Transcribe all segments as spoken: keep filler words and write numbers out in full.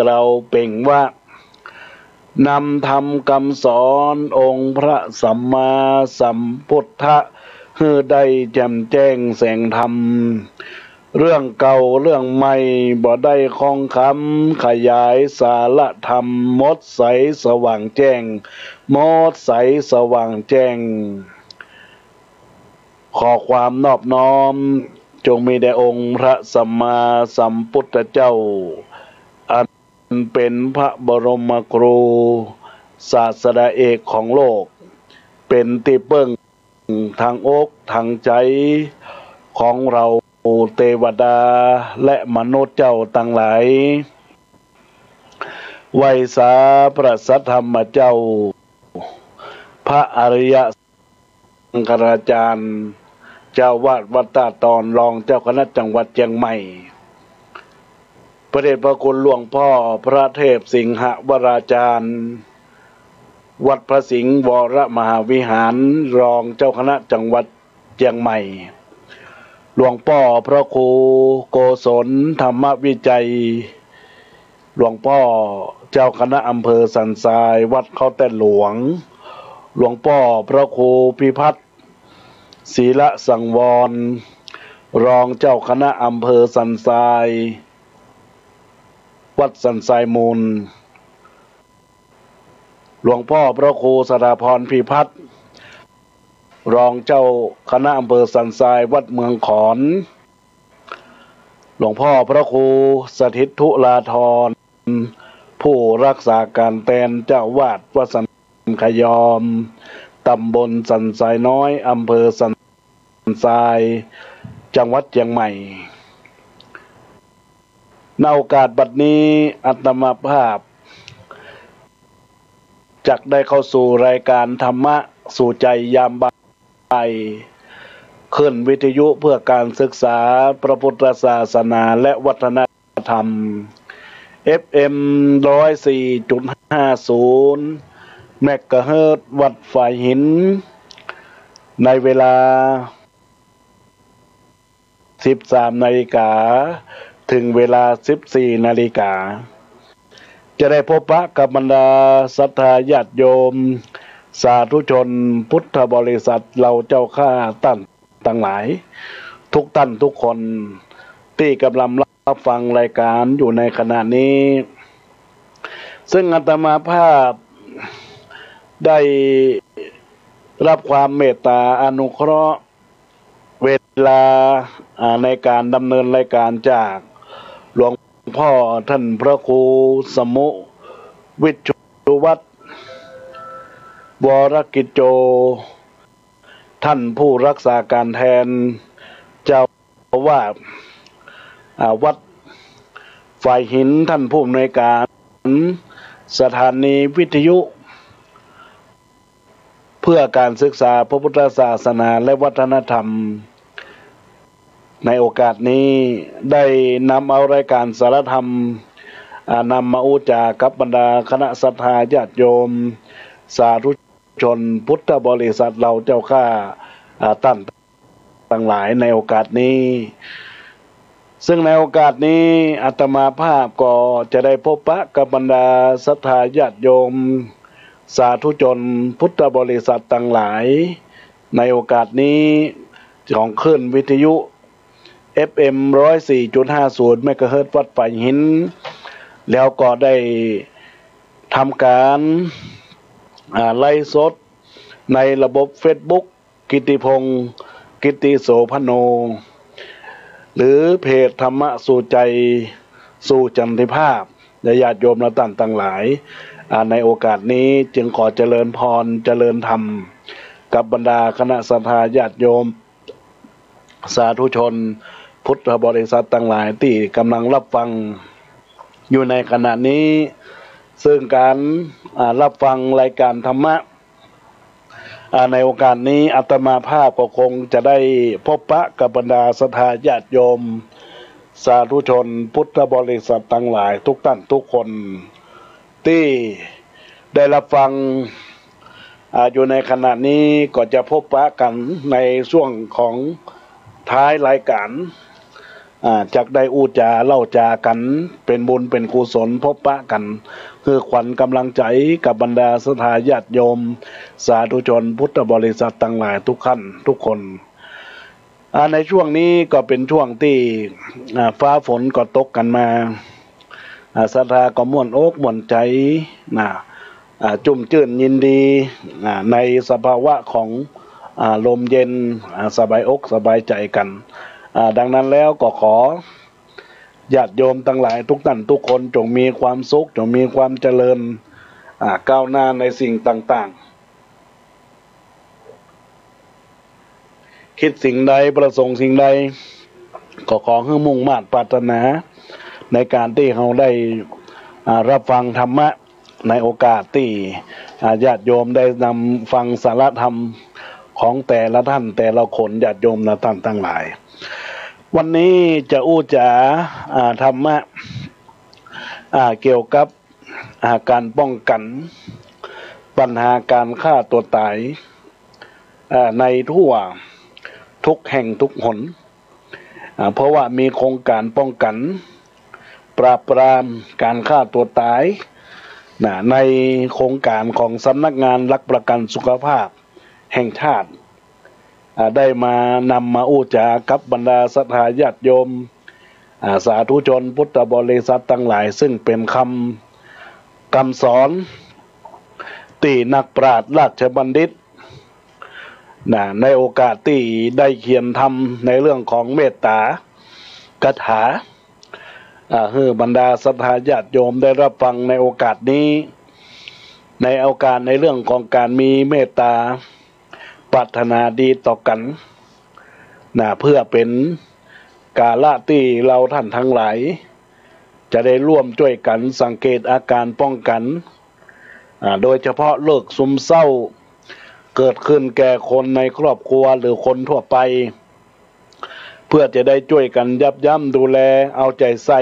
กล่าวเปล่งว่า นำธรรมกำสอนองค์พระสัมมาสัมพุทธะ หื้อได้แจ่มแจ้งแสงธรรม เรื่องเก่าเรื่องใหม่บ่ได้คองคำ ขยายสาระธรรม หมดใสสว่างแจ้ง หมดใสสว่างแจ้ง ขอความนอบน้อมจงมีแด่องค์พระสัมมาสัมพุทธเจ้า อันเป็นพระบรมครู ศาสดาเอกของโลก เป็นตี้เปิ้งตางอกตางใจ๋ของเฮาเตวดาและมนุษย์เจ้าตังหลาย ไหว้สาพระสัทธรรมเจ้า พระอริยสังฆราจารย์ เจ้าอาวาสวัดต้าตอน รองเจ้าคณะจังหวัดเจียงใหม่ พระเดชพระคุณหลวงพ่อพระเทพสิงหวราจารย์ วัดพระสิงห์วรมหาวิหาร รองเจ้าคณะจังหวัดเจียงใหม่ หลวงป้อพระครูโกศลธรรมวิชัย หลวงป้อเจ้าคณะอำเภอสันทราย วัดเขาแต้นหลวง หลวงป้อพระครูพิพัฒน์ ศีลสังวร รองเจ้าคณะอำเภอสันทราย วัดสันทรายมูล หลวงป้อพระครูสถาพรพิพัฒน์ รองเจ้าคณะอำเภอสันทราย วัดเมืองขอน หลวงป้อพระครูสถิตธุราธร ผู้รักษาก๋านแตนเจ้าอาวาสวัดสันขยอม ตำบลสันทรายน้อย อำเภอสันทราย จังหวัดเจียงใหม่ ณ โอกาสบัดนี้ อาตมาภาพ จักได้เข้าสู่รายการธรรมะสู่ใจ๋ยามบ่าย คลื่นวิทยุเพื่อการศึกษาพระพุทธศาสนาและวัฒนธรรม เอฟเอ็ม ร้อยสี่จุดห้าศูนย์ เมกะเฮิรตซ์ วัดฝายหิน ในเวลา สิบสามนาฬิกา เถิงเวลา สิบสี่นาฬิกา จะได้พบปะกับบรรดาศรัทธาญาติโยม สาธุชนพุทธบริษัทเฮาเจ้าข้าต้านตังหลาย ทุกต้านทุกคน ตี้ก่ำลังฮับฟังรายการอยู่ในขณะนี้ ซึ่งอาตมาภาพได้รับความเมตต๋าอนุเคราะห์ เวลา อ่า ในก๋านดำเนินรายการจากหลวงป้อต้านพระครูสมุห์ วิชชุวัฒน์ วรกิจโจ ต้านผู้รักษาก๋านแตนเจ้าอาวาส อ่า วัดฝายหิน ต้านผู้อำนวยก๋านสถานีวิทยุ เพื่อการศึกษาพระพุทธศาสนาและวัฒนธรรม ในโอกาสนี้ได้นำเอารายการสาระธรรม อ่า นำมาอู้จ๋ากับบรรดาคณะศรัทธาญาติโยม สาธุชนพุทธบริษัทเฮาเจ้าข้า อ่า ต้านตังหลายในโอกาสนี้ ซึ่งในโอกาสนี้อาตมาภาพก็จะได้พบปะกับบรรดาศรัทธาญาติโยม สาธุชนพุทธบริษัทตังหลาย ในโอกาสนี้ของคลื่นวิทยุ เอฟเอ็ม ร้อยสี่จุดห้าศูนย์ เมกะเฮิรตซ์ วัดฝายหิน แล้วก็ได้ทำก๋าน อ่า ไลฟ์สดในระบบเฟซบุ๊ก กิตติพงษ์ กิตติโสภโณ หรือเพจธรรมะสู่ใจ๋ สู่สันติภาพ และญาติโยมเฮาต้านตังหลาย อ่า ในโอกาสนี้จึงขอเจริญพร เจริญธรรม กับบรรดาคณะศรัทธาญาติโยม สาธุชนพุทธบริษัทตังหลายตี้ก่ำลังฮับฟังอยู่ในขณะนี้ ซึ่งก๋าน อ่า ฮับฟังรายการธรรมะ อ่า ในโอกาสนี้อาตมาภาพก็คงจะได้พบปะกับบรรดาศรัทธาญาติโยม สาธุชนพุทธบริษัทตังหลายทุกต้านทุกคน ตี้ได้ฮับฟัง อ่า อยู่ในขณะนี้ก็จะพบปะกั๋นในช่วงของท้ายรายการ อ่า จักได้อู้จ๋าเล่าจ๋ากั๋น เป๋นบุญเป๋นกุศล พบปะกั๋น หื้อขวัญก๋ำลังใจ๋กับบรรดาศรัทธาญาติโยม สาธุชนพุทธบริษัทตังหลายทุกท่านทุกคน อ่า ในช่วงนี้ก็เป๋นช่วงตี้ อ่า ฟ้าฝนก็ตกกั๋นมา อ่า ศรัทธาก็ม่วนอกม่วนใจ๋นะ อ่า จุ่มจื้นยินดี อ่า ในสภาวะของ อ่า ลมเย็น อ่า สบายอกสบายใจ๋กั๋น อ่า ดังนั้นแล้วก็ขอญาติโยมตังหลายทุกท่านทุกคน จงมีความสุข จงมีความเจริญ อ่า ก้าวหน้าในสิ่งต่างๆ คิดสิ่งใดประสงค์สิ่งใด ก็ขอหื้อมุ่งมาดปรารถนา ในก๋านตี้เฮาได้ อ่า รับฟังธรรมะ ในโอกาสตี้ อ่า ญาติโยมได้นำฟังสาระธรรมของแต่ละท่านแต่ละคน ญาติโยมนะท่านตังหลาย วันนี้จะอู้จ๋า อ่า ธรรมะ อ่า เกี่ยวกับ อ่า ก๋านป้องกั๋น ปัญหาก๋านฆ่าตั๋วต๋าย อ่า ในทั่วทุกแห่งทุกหน อ่า เพราะว่ามีโครงก๋านป้องกั๋น ปราบปรามก๋านฆ่าตั๋วต๋าย นะ ในโครงก๋านของสำนักงานหลักประกั๋นสุขภาพแห่งชาติ อ่า ได้มานำมาอู้จ๋ากับบรรดาศรัทธาญาติโยม อ่า สาธุชนพุทธบริษัทตังหลาย ซึ่งเป๋นกำ กำสอนตี้นักปราชญ์ราชบัณฑิต นะ ในโอกาสตี้ได้เขียนธรรมในเรื่องของเมตตาคาถา อ่า หื้อบรรดาศรัทธาญาติโยมได้รับฟังในโอกาสนี้ ในโอกาสในเรื่องของก๋านมีเมตตา ปรารถนาดีต่อกั๋น นะ เพื่อเป๋นกาละตี้เฮาท่านตังหลาย จะได้ร่วมจ้วยกั๋นสังเกตอาก๋านป้องกั๋น อ่า โดยเฉพาะโรคซึมเศร้า เกิดขึ้นแก่คนในครอบครัวหรือคนทั่วไป เพื่อจะได้จ้วยกั๋นยับยั้งดูแลเอาใจ๋ใส่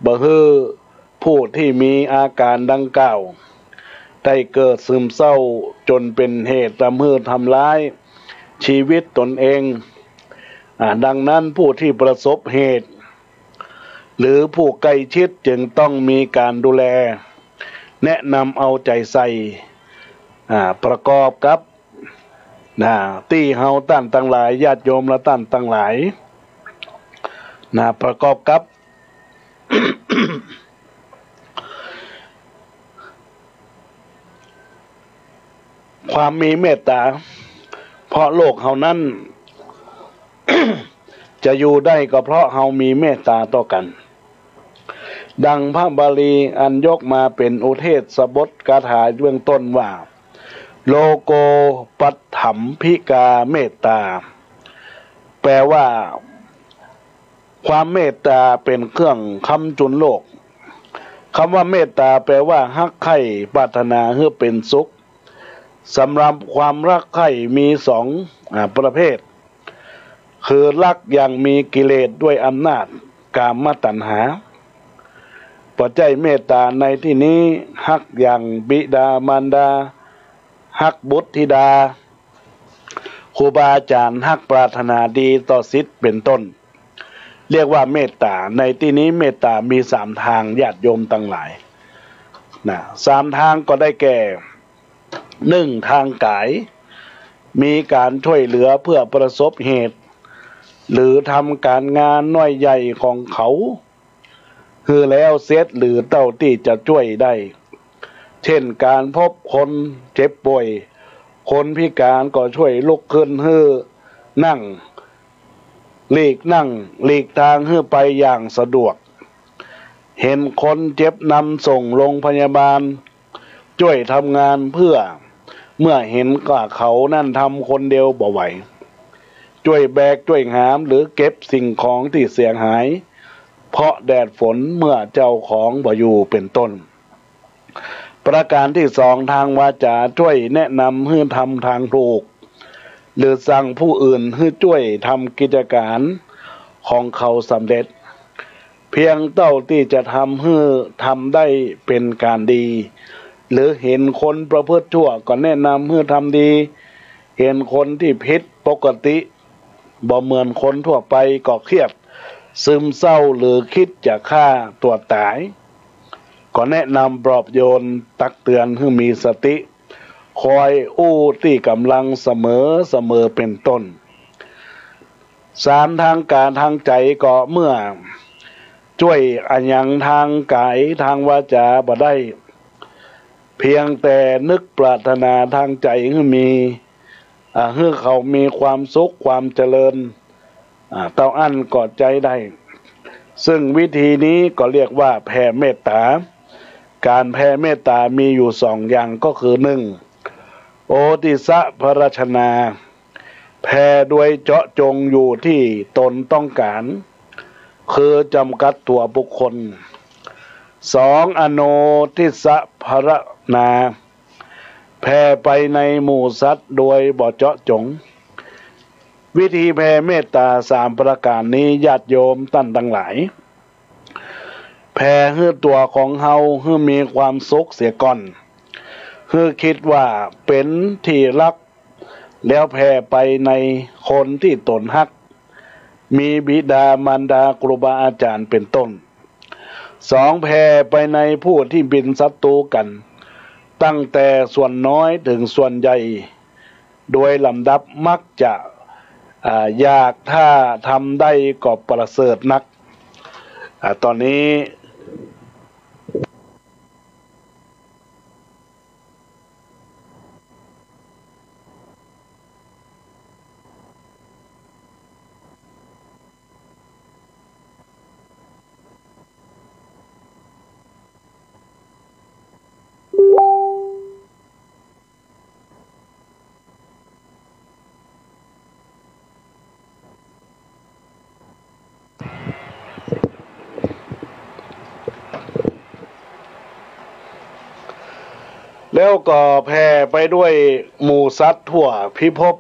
บ่หื้อผู้ตี้มีอาก๋านดังกล่าว ได้เกิดซึมเศร้าจ๋นเป๋นเหตุทำหื้อทำร้ายชีวิตตนเอง อ่า ดังนั้นผู้ตี้ประสบเหตุ หรือผู้ใก้ชิดจึงต้องมีก๋านดูแล แนะนำเอาใจ๋ใส่ อ่า ประกอบกับ นะ ตี้เฮาต้านตังหลาย ญาติโยมและต้านตังหลาย นะ ประกอบกับ ความมีเมตตา เพราะโลกเฮานั้น จะอยู่ได้ก็เพราะเฮามีเมตตาต่อกั๋น ดังพระบาลีอันยกมาเป๋นอุเทศบทคาถาเบื้องต้นว่า โลโกปัฏฐัมภิกาเมตตา แปลว่า ความเมตตาเป๋นเครื่องค้ำจุนโลก กำว่าเมตตาแปลว่าฮักใค่ปรารถนาหื้อเป๋นสุข สำหรับความฮักใค่มีสอง อ่า ประเภท คือฮักอย่างมีกิเลสด้วยอำนาจกามตัณหา บ่ใจ้เมตตาในตี้นี้ฮักอย่างบิดามารดา ฮักบุตรธิดา ครูบาอาจ๋ารย์ ฮักปรารถนาดีต่อศิษย์เป๋นต้น เรียกว่าเมตตา ในตี้นี้เมตตามีสามตาง ญาติโยมตังหลาย นะ สามตางก็ได้แก่ นึ่ง ตางก๋าย มีก๋านจ้วยเหลือเพื่อประสบเหตุ หรือทำก๋านงานน้อยใหญ่ของเขา หื้อแล้วเสร็จหรือเต้าตี้จะจ้วยได้ เช่น ก๋านพบคนเจ็บป่วย คนพิก๋านก็จ้วยลุกขึ้นหื้อนั่ง หลีกนั่ง หลีกตางหื้อไปอย่างสะดวก เห็นคนเจ็บนำส่งโรงพยาบาล จ้วยทำงานเพื่อ เมื่อเห็นว่าเขานั้นทำคนเดียวบ่ไหว จ้วยแบกจ้วยหามหรือเก็บสิ่งของตี้เสียหาย เพราะแดดฝนเมื่อเจ้าของบ่อยู่เป๋นต้น ประก๋านตี้สอง ตางวาจ๋า จ้วยแนะนำหื้อทำตางถูก หรือสั่งผู้อื่นหื้อจ้วยทำกิจก๋านของเขาสำเร็จ เพียงเต้าตี้จะทำหื้อทำได้เป๋นก๋านดี หรือเห็นคนประพฤติชั่วก็แนะนำหื้อทำดี เห็นคนตี้ผิดปกติ บ่เหมือนคนทั่วไปก็เคียด ซึมเศร้าหรือคิดจะฆ่าตัวตาย ก็แนะนำปลอบโยนตักเตือนหื้อมีสติ คอยอู้ตี้ก๋ำลังเสมอเสมอ เป๋นต้น สาม ตางก๋ายตางใจ๋ ก็เมื่อจ้วยอะหยังตางก๋ายตางวาจ๋าบ่ได้ เปียงแต่นึกปรารถนาตางใจ๋หื้อมี อ่า หื้อเขามีความสุขความเจริญ อ่า เต้าอั้นก็ใจ๊ได้ ซึ่งวิธีนี้ก็เรียกว่าแผ่เมตต๋า ก๋านแผ่เมตต๋ามีอยู่สองอย่าง ก็คือ นึ่ง โอติสะพรัชนา แผ่โดยเจาะจงอยู่ตี้ต๋นต้องก๋าน คือจ๋ำกัดตั๋วบุคคล สอง อโนติสะพรัชนา แผ่ไปในหมู่สัตว์โดยบ่เจาะจง วิธีแผ่เมตต๋าสามประก๋านนี้ ญาติโยมต้านตังหลาย แผ่หื้อตั๋วของเฮาหื้อมีความสุขเสียก่อน หื้อกึ๊ดว่าเป๋นตี้ฮัก แล้วแผ่ไปในคนตี้ต๋นฮัก มีบิดามารดาครูบาอาจ๋ารย์เป๋นต้น สอง แผ่ไปในผู้ตี้เป๋นศัตรู๋กั๋น ตั้งแต่ส่วนน้อยเถิงส่วนใหญ่ โดยลำดับมักจะ อ่า ยาก ถ้าทำได้ก็ประเสริฐนัก อ่า ต๋อนนี้ แล้วก็แผ่ไปด้วยหมู่สัตว์ทั่วพิภพ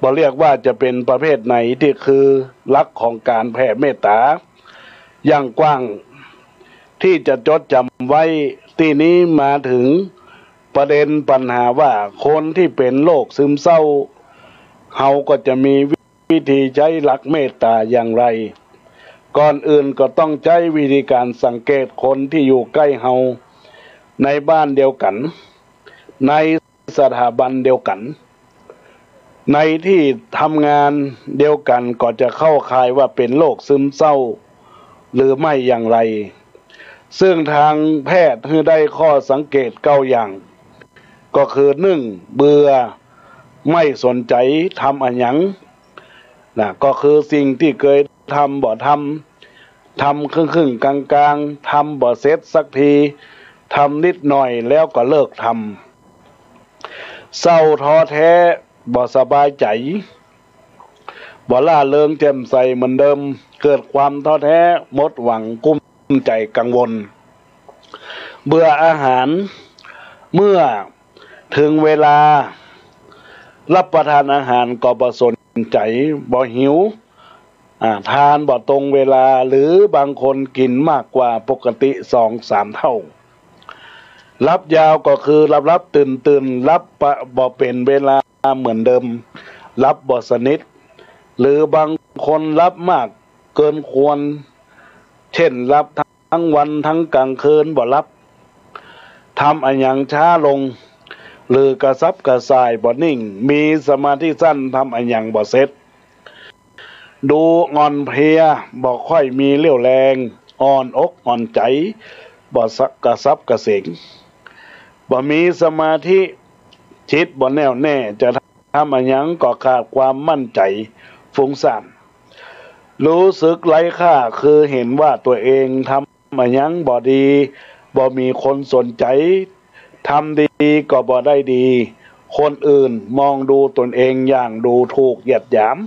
บ่เรียกว่าจะเป๋นประเภทไหน ตี้คือหลักของก๋านแผ่เมตต๋าอย่างกว้าง ตี้จะจดจ๋ำไว้ ตี้นี้มาเถิงประเด็นปัญหาว่าคนตี้เป๋นโรคซึมเศร้า เฮาก็จะมีวิธีใจ๊หลักเมตต๋าอย่างไร ก่อนอื่นก็ต้องใจ๊วิธีก๋านสังเกตคนตี้อยู่ใก้เฮา ในบ้านเดียวกั๋น ในสถาบันเดียวกั๋น ในตี้ทำงานเดียวกั๋น ก็จะเข้าข่ายว่าเป๋นโรคซึมเศร้าหรือไม่อย่างไร ซึ่งตางแพทย์หื้อได้ข้อสังเกตเก้าอย่าง ก็คือ นึ่ง เบื่อ ไม่สนใจ๋ ทำอะหยัง นะ ก็คือสิ่งตี้เกยทำบ่ทำ ทำครึ่งๆ ก๋างๆ ทำบ่เสร็จสักที ทำนิดหน่อยแล้วก็เลิกทำ เศร้าท้อแท้ บ่สบายใจ๋ บ่ร่าเริงแจ่มใสเหมือนเดิม เกิดความท้อแท้ หมดหวัง กุ้มใจ๋ กังวล เบื่ออาหาร เมื่อเถิงเวลารับประทานอาหารก็บ่สนใจ๋ บ่หิว อ่า ทานบ่ตรงเวลา หรือบางคนกิ๋นมากกว่าปกติสองสามเต้า หลับยาวก็คือหลับๆ ตื่นๆ หลับบ่เป๋นเวลาเหมือนเดิม หลับบ่สนิท หรือบางคนหลับมากเกินควร เช่น หลับทั้งวันทั้งก๋างคืนบ่หลับ ทำอะหยังช้าลง หรือกระสับกระส่ายบ่นิ่ง มีสมาธิสั้น ทำอะหยังบ่เสร็จ ดูอ่อนเพลีย บ่ค่อยมีเรี่ยวแรง อ่อนอกอ่อนใจ๋ บ่สะ- กระสับกระเสง บ่มีสมาธิ จิตบ่แน่วแน่ จะทำอะหยังก็ขาดความมั่นใจ๋ ฟุ้งซ่าน รู้สึกไร้ค่า คือเห็นว่าตั๋วเองทำอะหยังบ่ดี บ่มีคนสนใจ๋ ทำดีก็บ่ได้ดี คนอื่นมองดูตนเองอย่างดูถูกเหยียดหยาม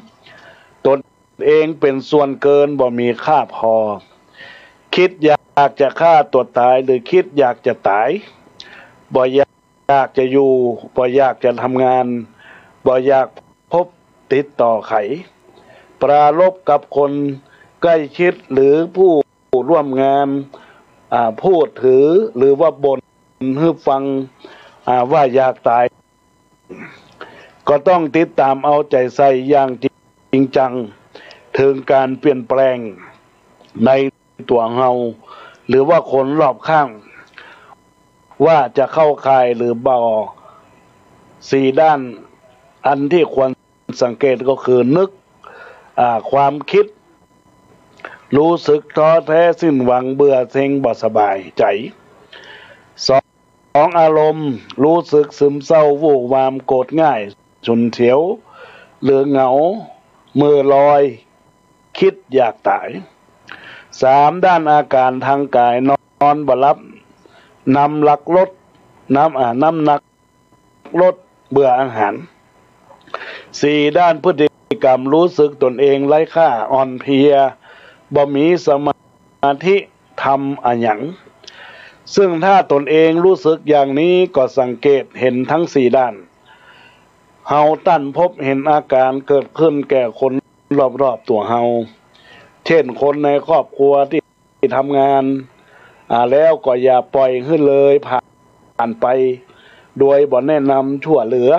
ตนเองเป๋นส่วนเกิน บ่มีค่าพอ กึ๊ดอยากจะฆ่าตั๋วต๋าย หรือ กึ๊ดอยากจะต๋าย บ่อยากจะอยู่ บ่อยากจะทำงาน บ่อยากพบติดต่อใผ ปรารภกับคนใก้ชิด หรือผู้ร่วมงาน อ่า พูดถือ หรือว่าบ่นหื้อฟัง อ่า ว่าอยากต๋าย ก็ต้องติดต๋ามเอาใจ๋ใส่อย่างจริงจัง เถิงก๋านเปลี่ยนแปลงในตั๋วเฮา หรือว่าคนรอบข้าง ว่าจะเข้าข่ายหรือบ่ สี่ด้านอันตี้ควรสังเกตก็คือ นึ่ง อ่า ความกึ๊ด ฮู้สึกท้อแท้ สิ้นหวัง เบื่อเซ็ง บ่สบายใจ๋ สอง อารมณ์ ฮู้สึกซึมเศร้า วู่วาม โกรธง่าย ฉุนเฉียว หรือเหงา เหม่อลอย กึ๊ดอยากต๋าย สาม ด้านอาก๋านตางก๋าย นอนบ่หลับ น้ำหนักลด น้ำ อ่า น้ำหนักลด เบื่ออาหาร สี่ ด้านพฤติกรรม ฮู้สึกตนเองไร้ค่า อ่อนเพลีย บ่มีสมาธิทำอะหยัง ซึ่งถ้าตนเองฮู้สึกอย่างนี้ ก็สังเกตหันตึงสี่ด้าน เฮาต้านพบหันอาก๋านเกิดขึ้นแก่คนรอบๆ ตั๋วเฮา เจ้นคนในครอบครัวตี้ ตี้ทำงาน อ่า แล้วก็อย่าป่อยหื้อเลยผ่านไป โดยบ่แนะนำจ้วยเหลือ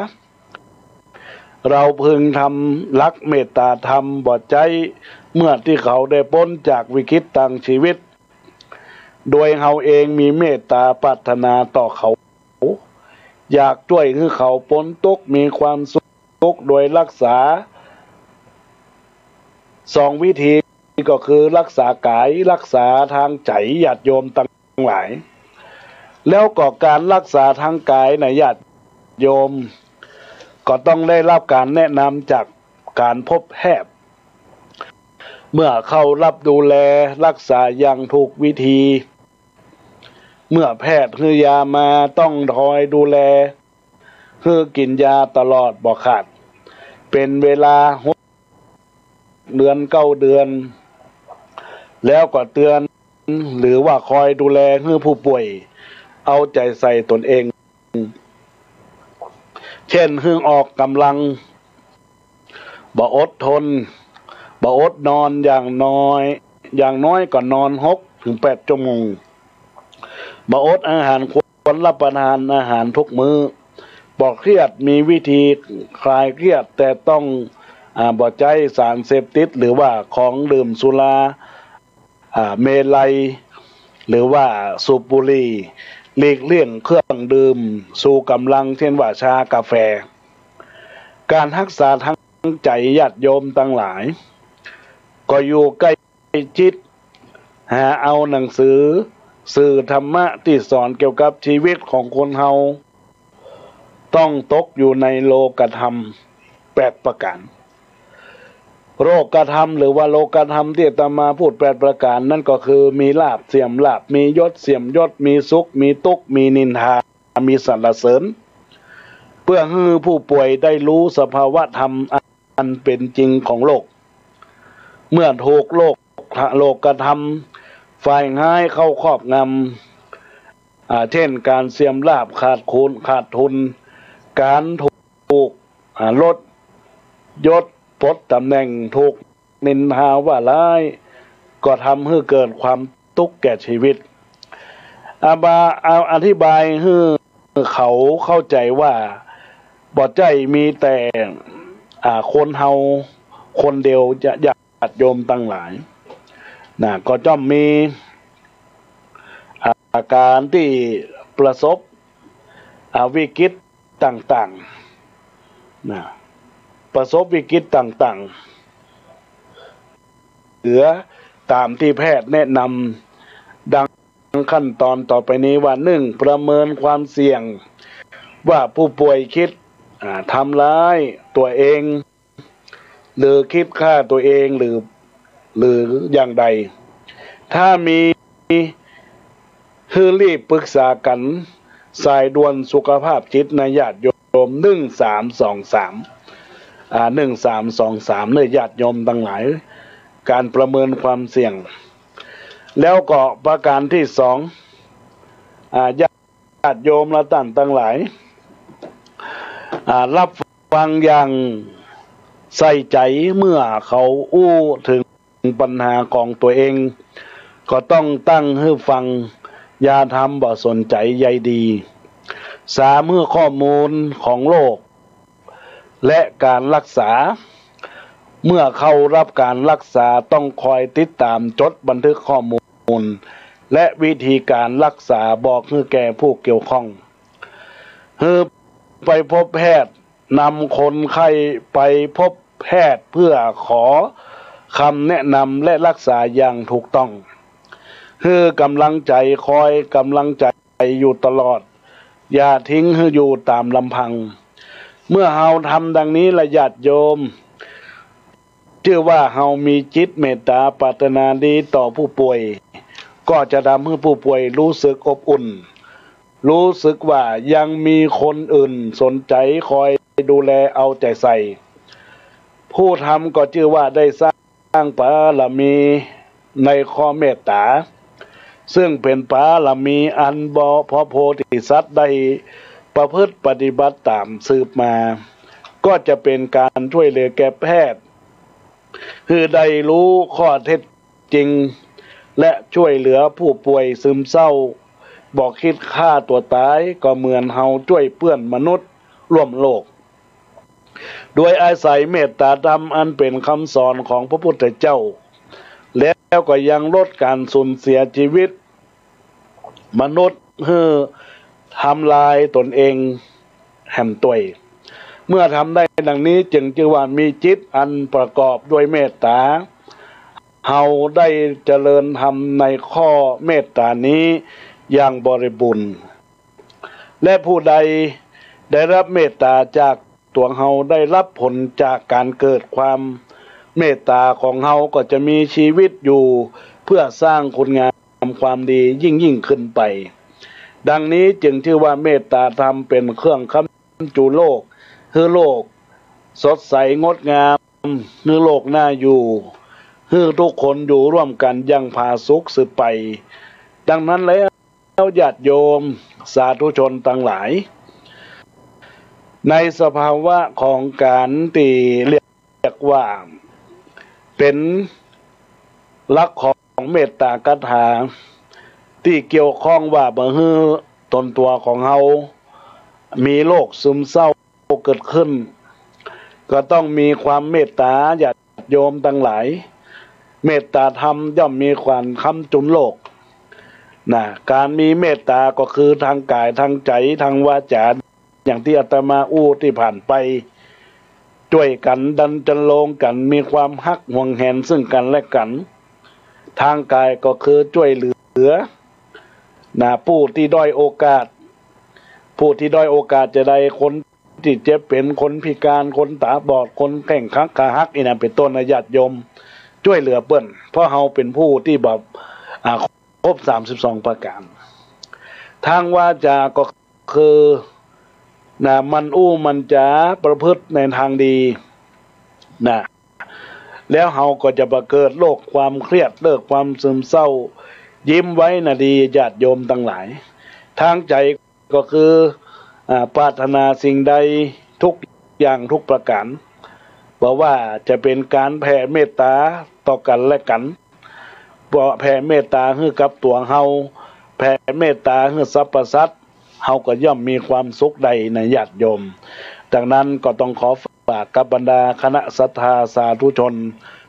เฮาพึงทำหลักเมตต๋าธรรมบ่ใจ๊ เมื่อตี้เขาได้ป๊นจากวิกฤตตางชีวิต โดยเฮาเองมีเมตต๋าปรารถนาต่อเขา อยากจ้วยหื้อเขาป๊นตุ๊กข์ มีความสุข โดยฮักษา สองวิธีก็คือฮักษากาย ฮักษาตางใจ๋ ญาติโยมตังหลาย แล้วก็ก๋านฮักษาตางกายนะญาติโยม ก็ต้องได้ฮับก๋านแนะนำจากก๋านพบแพทย์ เมื่อเข้าฮับดูแลฮักษาอย่างถูกวิธี เมื่อแพทย์หื้อยามาต้องคอยดูแล หื้อกิ๋นยาตลอดบ่ขาด เป๋นเวลาหกเดือน เก้าเดือน แล้วก็เตือน หรือว่าคอยดูแลหื้อผู้ป่วย เอาใจ๋ใส่ตนเอง เจ้นหื้อออกก๋ำลัง บ่อดทน บ่อดนอน อย่างน้อย อย่างน้อยก็นอนหกเถิงแปดชั่วโมง บ่อดอาหาร ควรฮับประทานอาหารทุกมื้อ บ่เครียด มีวิธีคลายเครียด แต่ต้อง อ่า บ่ใจ๊สารเสพติด หรือว่าของดื่มสุรา อ่า เมรัย หรือว่าสูบบุหรี่ หลีกเลี่ยงเครื่องดื่มชูก๋ำลัง เจ้นว่าชา กาแฟ ก๋านฮักษาตางใจ๋ญาติโยมตังหลาย ก็อยู่ใก้จิต หาเอาหนังสือ สื่อธรรมะตี้สอนเกี่ยวกับชีวิตของคนเฮา ต้องตกอยู่ในโลกธรรมแปดประก๋าน โลกธรรม หรือว่าโลกธรรมตี้อาตมาพูดแปดประก๋านนั้นก็คือ มีลาภเสื่อมลาภ มียศเสื่อมยศ มีสุข มีตุ๊กข์ มีนินทา มีสรรเสริญ เปื้อหื้อผู้ป่วยได้ฮู้สภาวะธรรมอันเป๋นจริงของโลก เมื่อถูกโลก โลกธรรมฝ่ายฮ้ายเข้าครอบงำ อ่า เจ้นก๋านเสื่อมลาภ ขาดคุณ ขาดทุน ก๋านถูก อ่า ลดยศ ปลดต๋ำแหน่ง ถูกนินทาว่าร้าย ก็ทำหื้อเกิดความตุ๊กข์แก่ชีวิต อาบา เอาอธิบายหื้อเขาเข้าใจ๋ว่า บ่ใจ้มีแต่ อ่า คนเฮาคนเดียว ญาติโยมตังหลาย นะ ก็ย่อมมี อ่า อาก๋านตี้ประสบ อ่า วิกฤตต่างๆ นะ ประสบวิกฤตต่างๆ เหลือต๋ามตี้แพทย์แนะนำ ดังขั้นต๋อนต่อไปนี้ว่า นึ่ง ประเมินความเสี่ยง ว่าผู้ป่วยกึ๊ด อ่า ทำร้ายตั๋วเอง หรือกึ๊ดฆ่าตั๋วเอง หรือ หรืออย่างใด ถ้ามี หื้อรีบปรึกษากั๋น สายด่วนสุขภาพจิตนะญาติโยม หนึ่งสามสองสาม อ่า หนึ่งสามสองสาม เน่อญาติโยมตังหลาย ก๋านประเมินความเสี่ยง แล้วก็ประก๋านตี้สอง อ่า ญาติโยมและต้านตังหลาย อ่า ฮับฟังอย่างใส่ใจ๋ เมื่อเขาอู้เถิงปัญหาของตั๋วเอง ก็ต้องตั้งหื้อฟัง อย่าทำบ่สนใจ๋ใยดี สาม หื้อข้อมูลของโรค และก๋านฮักษา เมื่อเข้ารับการรักษาต้องคอยติดต๋ามจดบันทึกข้อมูล และวิธีการรักษาบอกหื้อแก่ผู้เกี่ยวข้อง หื้อไปพบแพทย์ นำคนไข้ไปพบแพทย์เพื่อขอคำแนะนำและรักษาอย่างถูกต้อง หื้อกำลังใจ๋ คอยกำลังใจ๋อยู่ตลอด อย่าทิ้งหื้ออยู่ต๋ามลำพัง เมื่อเฮาทำดังนี้ละญาติโยม จื้อว่าเฮามีจิตเมตต๋าปรารถนาดีต่อผู้ป่วย ก็จะทำหื้อผู้ป่วยรู้สึกอบอุ่น รู้สึกว่ายังมีคนอื่นสนใจ๋คอยดูแลเอาใจ๋ใส่ ผู้ทำก็จื้อว่าได้สร้างบารมีในข้อเมตต๋า ซึ่งเป๋นบารมีอันบ่ พระโพธิสัตว์ได้ประพฤติปฏิบัติต๋ามสืบมา ก็จะเป๋นก๋านช่วยเหลือแก่แพทย์ หื้อได้ฮู้ข้อเท็จจริง และช่วยเหลือผู้ป่วยซึมเศร้า บ่คิดฆ่าตั๋วต๋าย ก็เหมือนเฮาช่วยเปื้อนมนุษย์ร่วมโลก โดยอาศัยเมตต๋าธรรมอันเป๋นกำสอนของพระพุทธเจ้า แล้วก็ยังลดก๋านสูญเสียจีวิตมนุษย์หื้อทำลายต๋นเองแหมตวย เมื่อทำได้ดังนี้จึงจื้อว่ามีจิตอันประกอบด้วยเมตต๋า เฮาได้เจริญธรรมในข้อเมตต๋านี้อย่างบริบูรณ์ และผู้ใดได้ฮับเมตต๋าจากตั๋วเฮา ได้ฮับผลจากก๋านเกิดความเมตต๋าของเฮา ก็จะมีจีวิตอยู่เพื่อสร้างคุณงามความดียิ่งๆ ขึ้นไป ดังนี้จึงจื้อว่าเมตต๋าธรรมเป๋นเครื่องค้ำ จุโลก หื้อโลกสดใสงดงาม หื้อโลกน่าอยู่ หื้อทุกคนอยู่ร่วมกั๋นอย่างผาสุกสืบไป ดังนั้นแล้วญาติโยมสาธุชนตังหลาย ในสภาวะของก๋านตี้เรียก เรียกว่าเป๋นหลักของเมตตาคาถา ตี้เกี่ยวข้องว่าบ่หื้อตนตั๋วของเฮามีโรคซึมเศร้าเกิดขึ้น ก็ต้องมีความเมตตาญาติโยมตังหลาย เมตตาธรรมย่อมมีก๋านค้ำจุนโลก นะ ก๋านมีเมตตาก็คือตางก๋าย ตางใจ๋ ตางวาจา อย่างตี้อาตมาอู้ตี้ผ่านไป จ้วยกั๋นดันจันโลงกั๋น มีความฮักหวงแหนซึ่งกั๋นและกั๋น ตางก๋ายก็คือจ้วยเหลือ นะ ผู้ตี้ด้อยโอกาส ผู้ตี้ด้อยโอกาสจะใด คนตี้เจ็บเป๋น คนพิก๋าน คนต๋าบอด คนแข้งขาหัก อี้นั้นเป๋นต้นนะญาติโยม จ้วยเหลือเปิ้น เพราะเฮาเป๋นผู้ตี้แบบ อ่า ครบสามสิบสองประก๋าน ตางวาจาก็คือ นะ หมั่นอู้หมั่นจ๋าประพฤติในตางดี นะ แล้วเฮาก็จะบ่เกิดโรคความเครียด โรคความซึมเศร้า ยิ้มไว้นะดีญาติโยมตังหลาย ตางใจ๋ก็คือ อ่า ปรารถนาสิ่งใดทุกอย่างทุกประก๋าน บ่ว่าจะเป๋นก๋านแผ่เมตตาต่อกั๋นและกั๋น บ่แผ่เมตตาหื้อกับตั๋วเฮา แผ่เมตตาหื้อสรรพสัตว์ เฮาก็ย่อมมีความสุขได้นะญาติโยม ดังนั้นก็ต้องขอฝากกับบรรดาคณะศรัทธาสาธุชน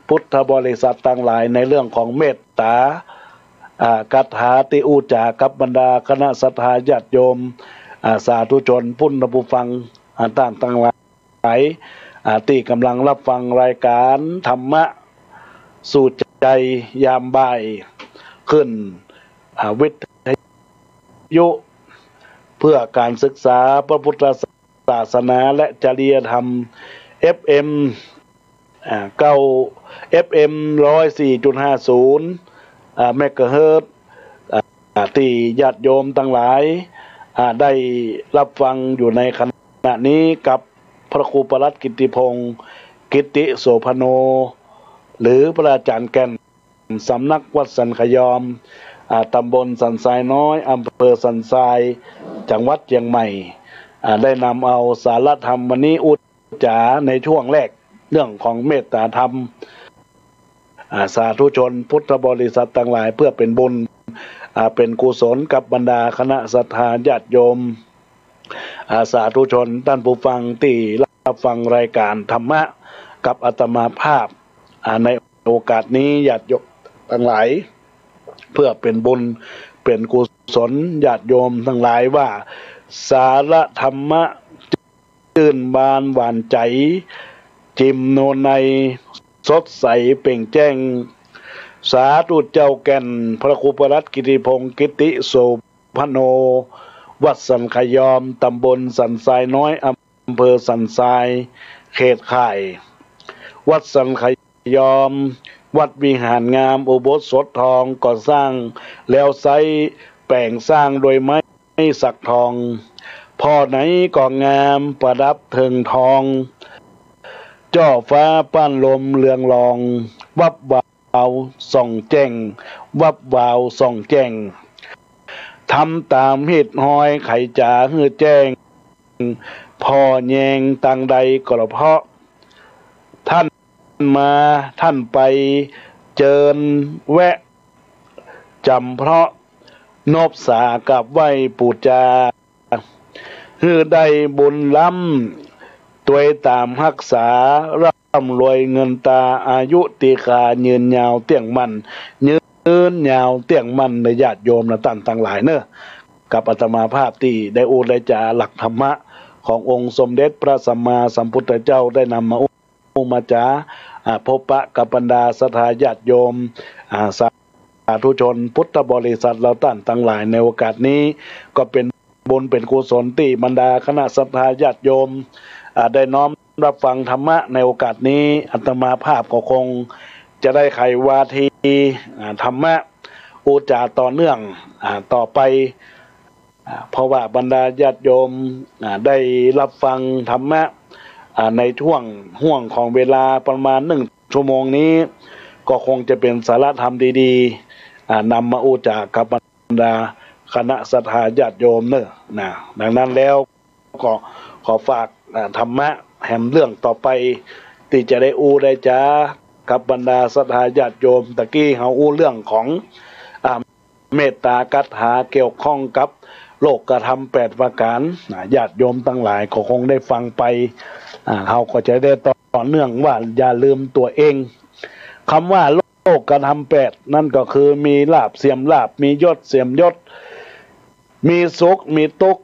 พุทธบริษัทตังหลายในเรื่องของเมตตา อ่า คาถาตี้อู้จ๋ากับบรรดาคณะศรัทธาญาติโยม อ่า สาธุชนพุทธผู้ฟัง อ่า ต้านตังหลาย อ่า ตี้ก่ำลังฮับฟังรายก๋านธรรมะสู่ใจ๋ยามบ่าย ขึ้น อ่า วิทยุเพื่อก๋านศึกษาพระพุทธศาสนาและจริยธรรม เอฟเอ็ม อ่า เก้า เอฟเอ็ม ร้อยสี่จุดห้าศูนย์ อ่า เมกะเฮิรตซ์ อ่า ตี้ญาติโยมตังหลาย อ่า ได้ฮับฟังอยู่ในขณะนี้กับพระครูประหลัดกิตติพงศ์ กิตติโสภโณ หรือพระอาจ๋ารย์แก่น สำนักวัดสันขยอม อ่า ตำบลสันทรายน้อย อำเภอสันทราย จังหวัดเจียงใหม่ อ่า ได้นำเอาสาระธรรมวันนี้อู้จ๋าในช่วงแรก เรื่องของเมตตาธรรม อ่า สาธุชนพุทธบริษัทตังหลาย เพื่อเป๋นบุญ อ่า เป๋นกุศลกับบรรดาคณะศรัทธาญาติโยม อ่า สาธุชนต้านผู้ฟังตี้ฮับฟังรายก๋านธรรมะ กับอาตมาภาพ อ่า ในโอกาสนี้ญาติโยมตังหลาย เพื่อเป๋นบุญเป๋นกุศลญาติโยมตังหลายว่า สาระธรรมะ จื้นบานหวานใจ๋ จิมโนใน สดใสเปล่งแจ้ง สาธุเจ้าแก่น พระครูประหลัดกิติพงษ์ กิติโสภโณ วัดสันขยอม ตำบลสันทรายน้อย อำเภอสันทราย เขตข่าย วัดสันขยอม วัดวิหารงาม อุโบสถทอง ก่อสร้างแล้วไซร้ แป๋งสร้างโดยไม้สักทอง ผ่อไหนก็งามประดับเถิงทอง จ้อฟ้าป้านลมเรืองรอง วับวาวส่องแจ้ง วับวาวส่องแจ้ง ทำต๋ามฮีตฮอยไขจ๋าหื้อแจ้ง ผ่อแยงตางใดก็ละเพราะ ต้านมาต้านไป เจิญแวะจ๋ำเพราะ นบสากราบไหว้ปู๋จา หื้อได้บุญล้ำ ตวยต๋ามฮักษา ร่ำรวยเงินตรา อายุตีฆา ยืนยาวเตี้ยงมั่น ยืนยาวเตี้ยงมั่น นะญาติโยมนะต้านตังหลายเน่อ กับอาตมาภาพตี้ได้อู้ได้จ๋าหลักธรรมะขององค์สมเด็จพระสัมมาสัมพุทธเจ้าได้นำมาอู้ มาจ๋า อ่า พบปะกับบรรดาศรัทธาญาติโยม อ่า สาธุชนพุทธบริษัทเฮาต้านตังหลายในโอกาสนี้ ก็เป๋นบุญเป๋นกุศลตี้บรรดาคณะศรัทธาญาติโยม อ่า ได้น้อมรับฟังธรรมะในโอกาสนี้ อาตมาภาพก็คงจะได้ไขวาที อ่า ธรรมะ อู้จ๋าต่อเนื่อง อ่า ต่อไป อ่า เพราะว่าบรรดาญาติโยม อ่า ได้รับฟังธรรมะ อ่า ในช่วงห่วงของเวลาประมาณหนึ่งชั่วโมงนี้ ก็คงจะเป๋นสาระธรรมดีๆ อ่า นำมาอู้จ๋ากับบรรดาคณะศรัทธาญาติโยมเน่อ นะ ดังนั้นแล้วก็ขอฝาก อ่า ธรรมะแหมเรื่องต่อไป ตี้จะได้อู้ได้จ๋ากับบรรดาศรัทธาญาติโยม ตะกี้เฮาอู้เรื่องของ อ่า เมตตาคาถาเกี่ยวข้องกับโลกธรรมแปดประก๋าน นะ ญาติโยมตังหลายก็คงได้ฟังไป อ่า เฮาก็จะได้ต่อเนื่องว่าอย่าลืมตั๋วเอง กำว่าโลกธรรมแปดนั้นก็คือมีลาภเสื่อมลาภ มียศเสื่อมยศ มีสุขมีตุ๊กข์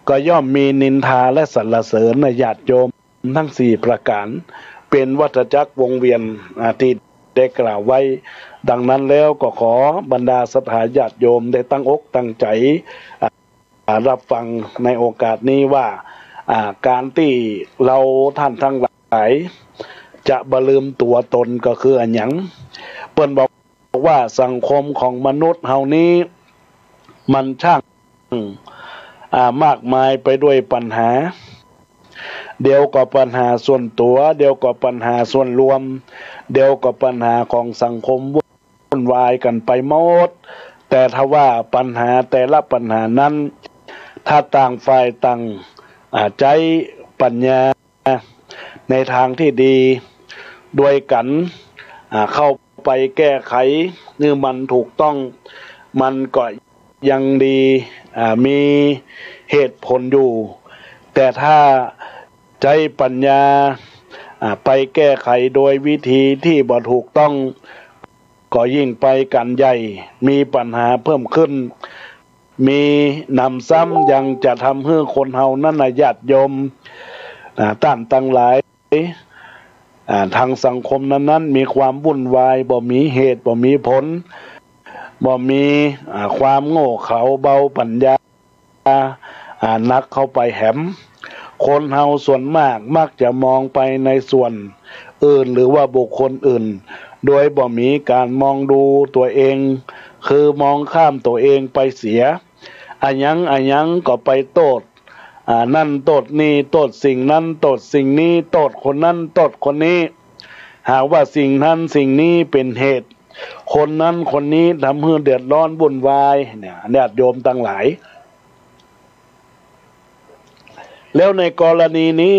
ก็ย่อมมีนินทาและสรรเสริญ นะญาติโยม ทั้งสี่ประก๋าน เป๋นวัฏจักรวงเวียน อ่า ตี้ได้กล่าวไว้ ดังนั้นแล้วก็ขอบรรดาศรัทธาญาติโยมได้ตั้งอกตั้งใจ๋ อ่า รับฟังในโอกาสนี้ว่า อ่า ก๋านตี้เฮาต้านตังหลายจะบ่ลืมตั๋วตนก็คืออะหยัง เปิ้นบอกว่าสังคมของมนุษย์เฮานี้มันช่าง อ่า มากมายไปด้วยปัญหา เดี๋ยวก็ปัญหาส่วนตั๋ว เดี๋ยวก็ปัญหาส่วนรวม เดี๋ยวก็ปัญหาของสังคม วุ่นวายกั๋นไปหมด แต่ถ้าว่าปัญหาแต่ละปัญหานั้น ถ้าต่างฝ่ายต่าง อ่า ใจ๊ปัญญาในตางตี้ดีตวยกั๋น อ่า เข้าไปแก้ไขหื้อมันถูกต้อง มันก็ยังดี อ่า มีเหตุผลอยู่ แต่ถ้าใจ๊ปัญญา อ่า ไปแก้ไขโดยวิธีตี้บ่ถูกต้อง ก็ยิ่งไปกั๋นใหญ่ มีปัญหาเพิ่มขึ้น มีหนำซ้ำยังจะทำหื้อคนเฮานั้นนะญาติโยม อ่า ต้านตังหลาย อ่า ตางสังคมนั้นๆ มีความวุ่นวาย บ่มีเหตุ บ่มีผล บ่มี อ่า ความโง่เขลา เบาปัญญา อ่า หนักเข้าไปแหม คนเฮาส่วนมากมักจะมองไปในส่วนอื่นหรือว่าบุคคลอื่น โดยบ่มีก๋านมองดูตั๋วเอง คือมองข้ามตั๋วเองไปเสีย อะหยังอะหยังก็ไปโต้ษ อ่า นั้นโต้ษนี่ โต้ษสิ่งนั้น โต้ษสิ่งนี้ โต้ษคนนั้น โต้ษคนนี้ หาว่าสิ่งนั้นสิ่งนี้เป๋นเหตุ คนนั้นคนนี้ทำหื้อเดือดร้อนวุ่นวาย เนี่ย ญาติโยมตังหลาย แล้วในกรณีนี้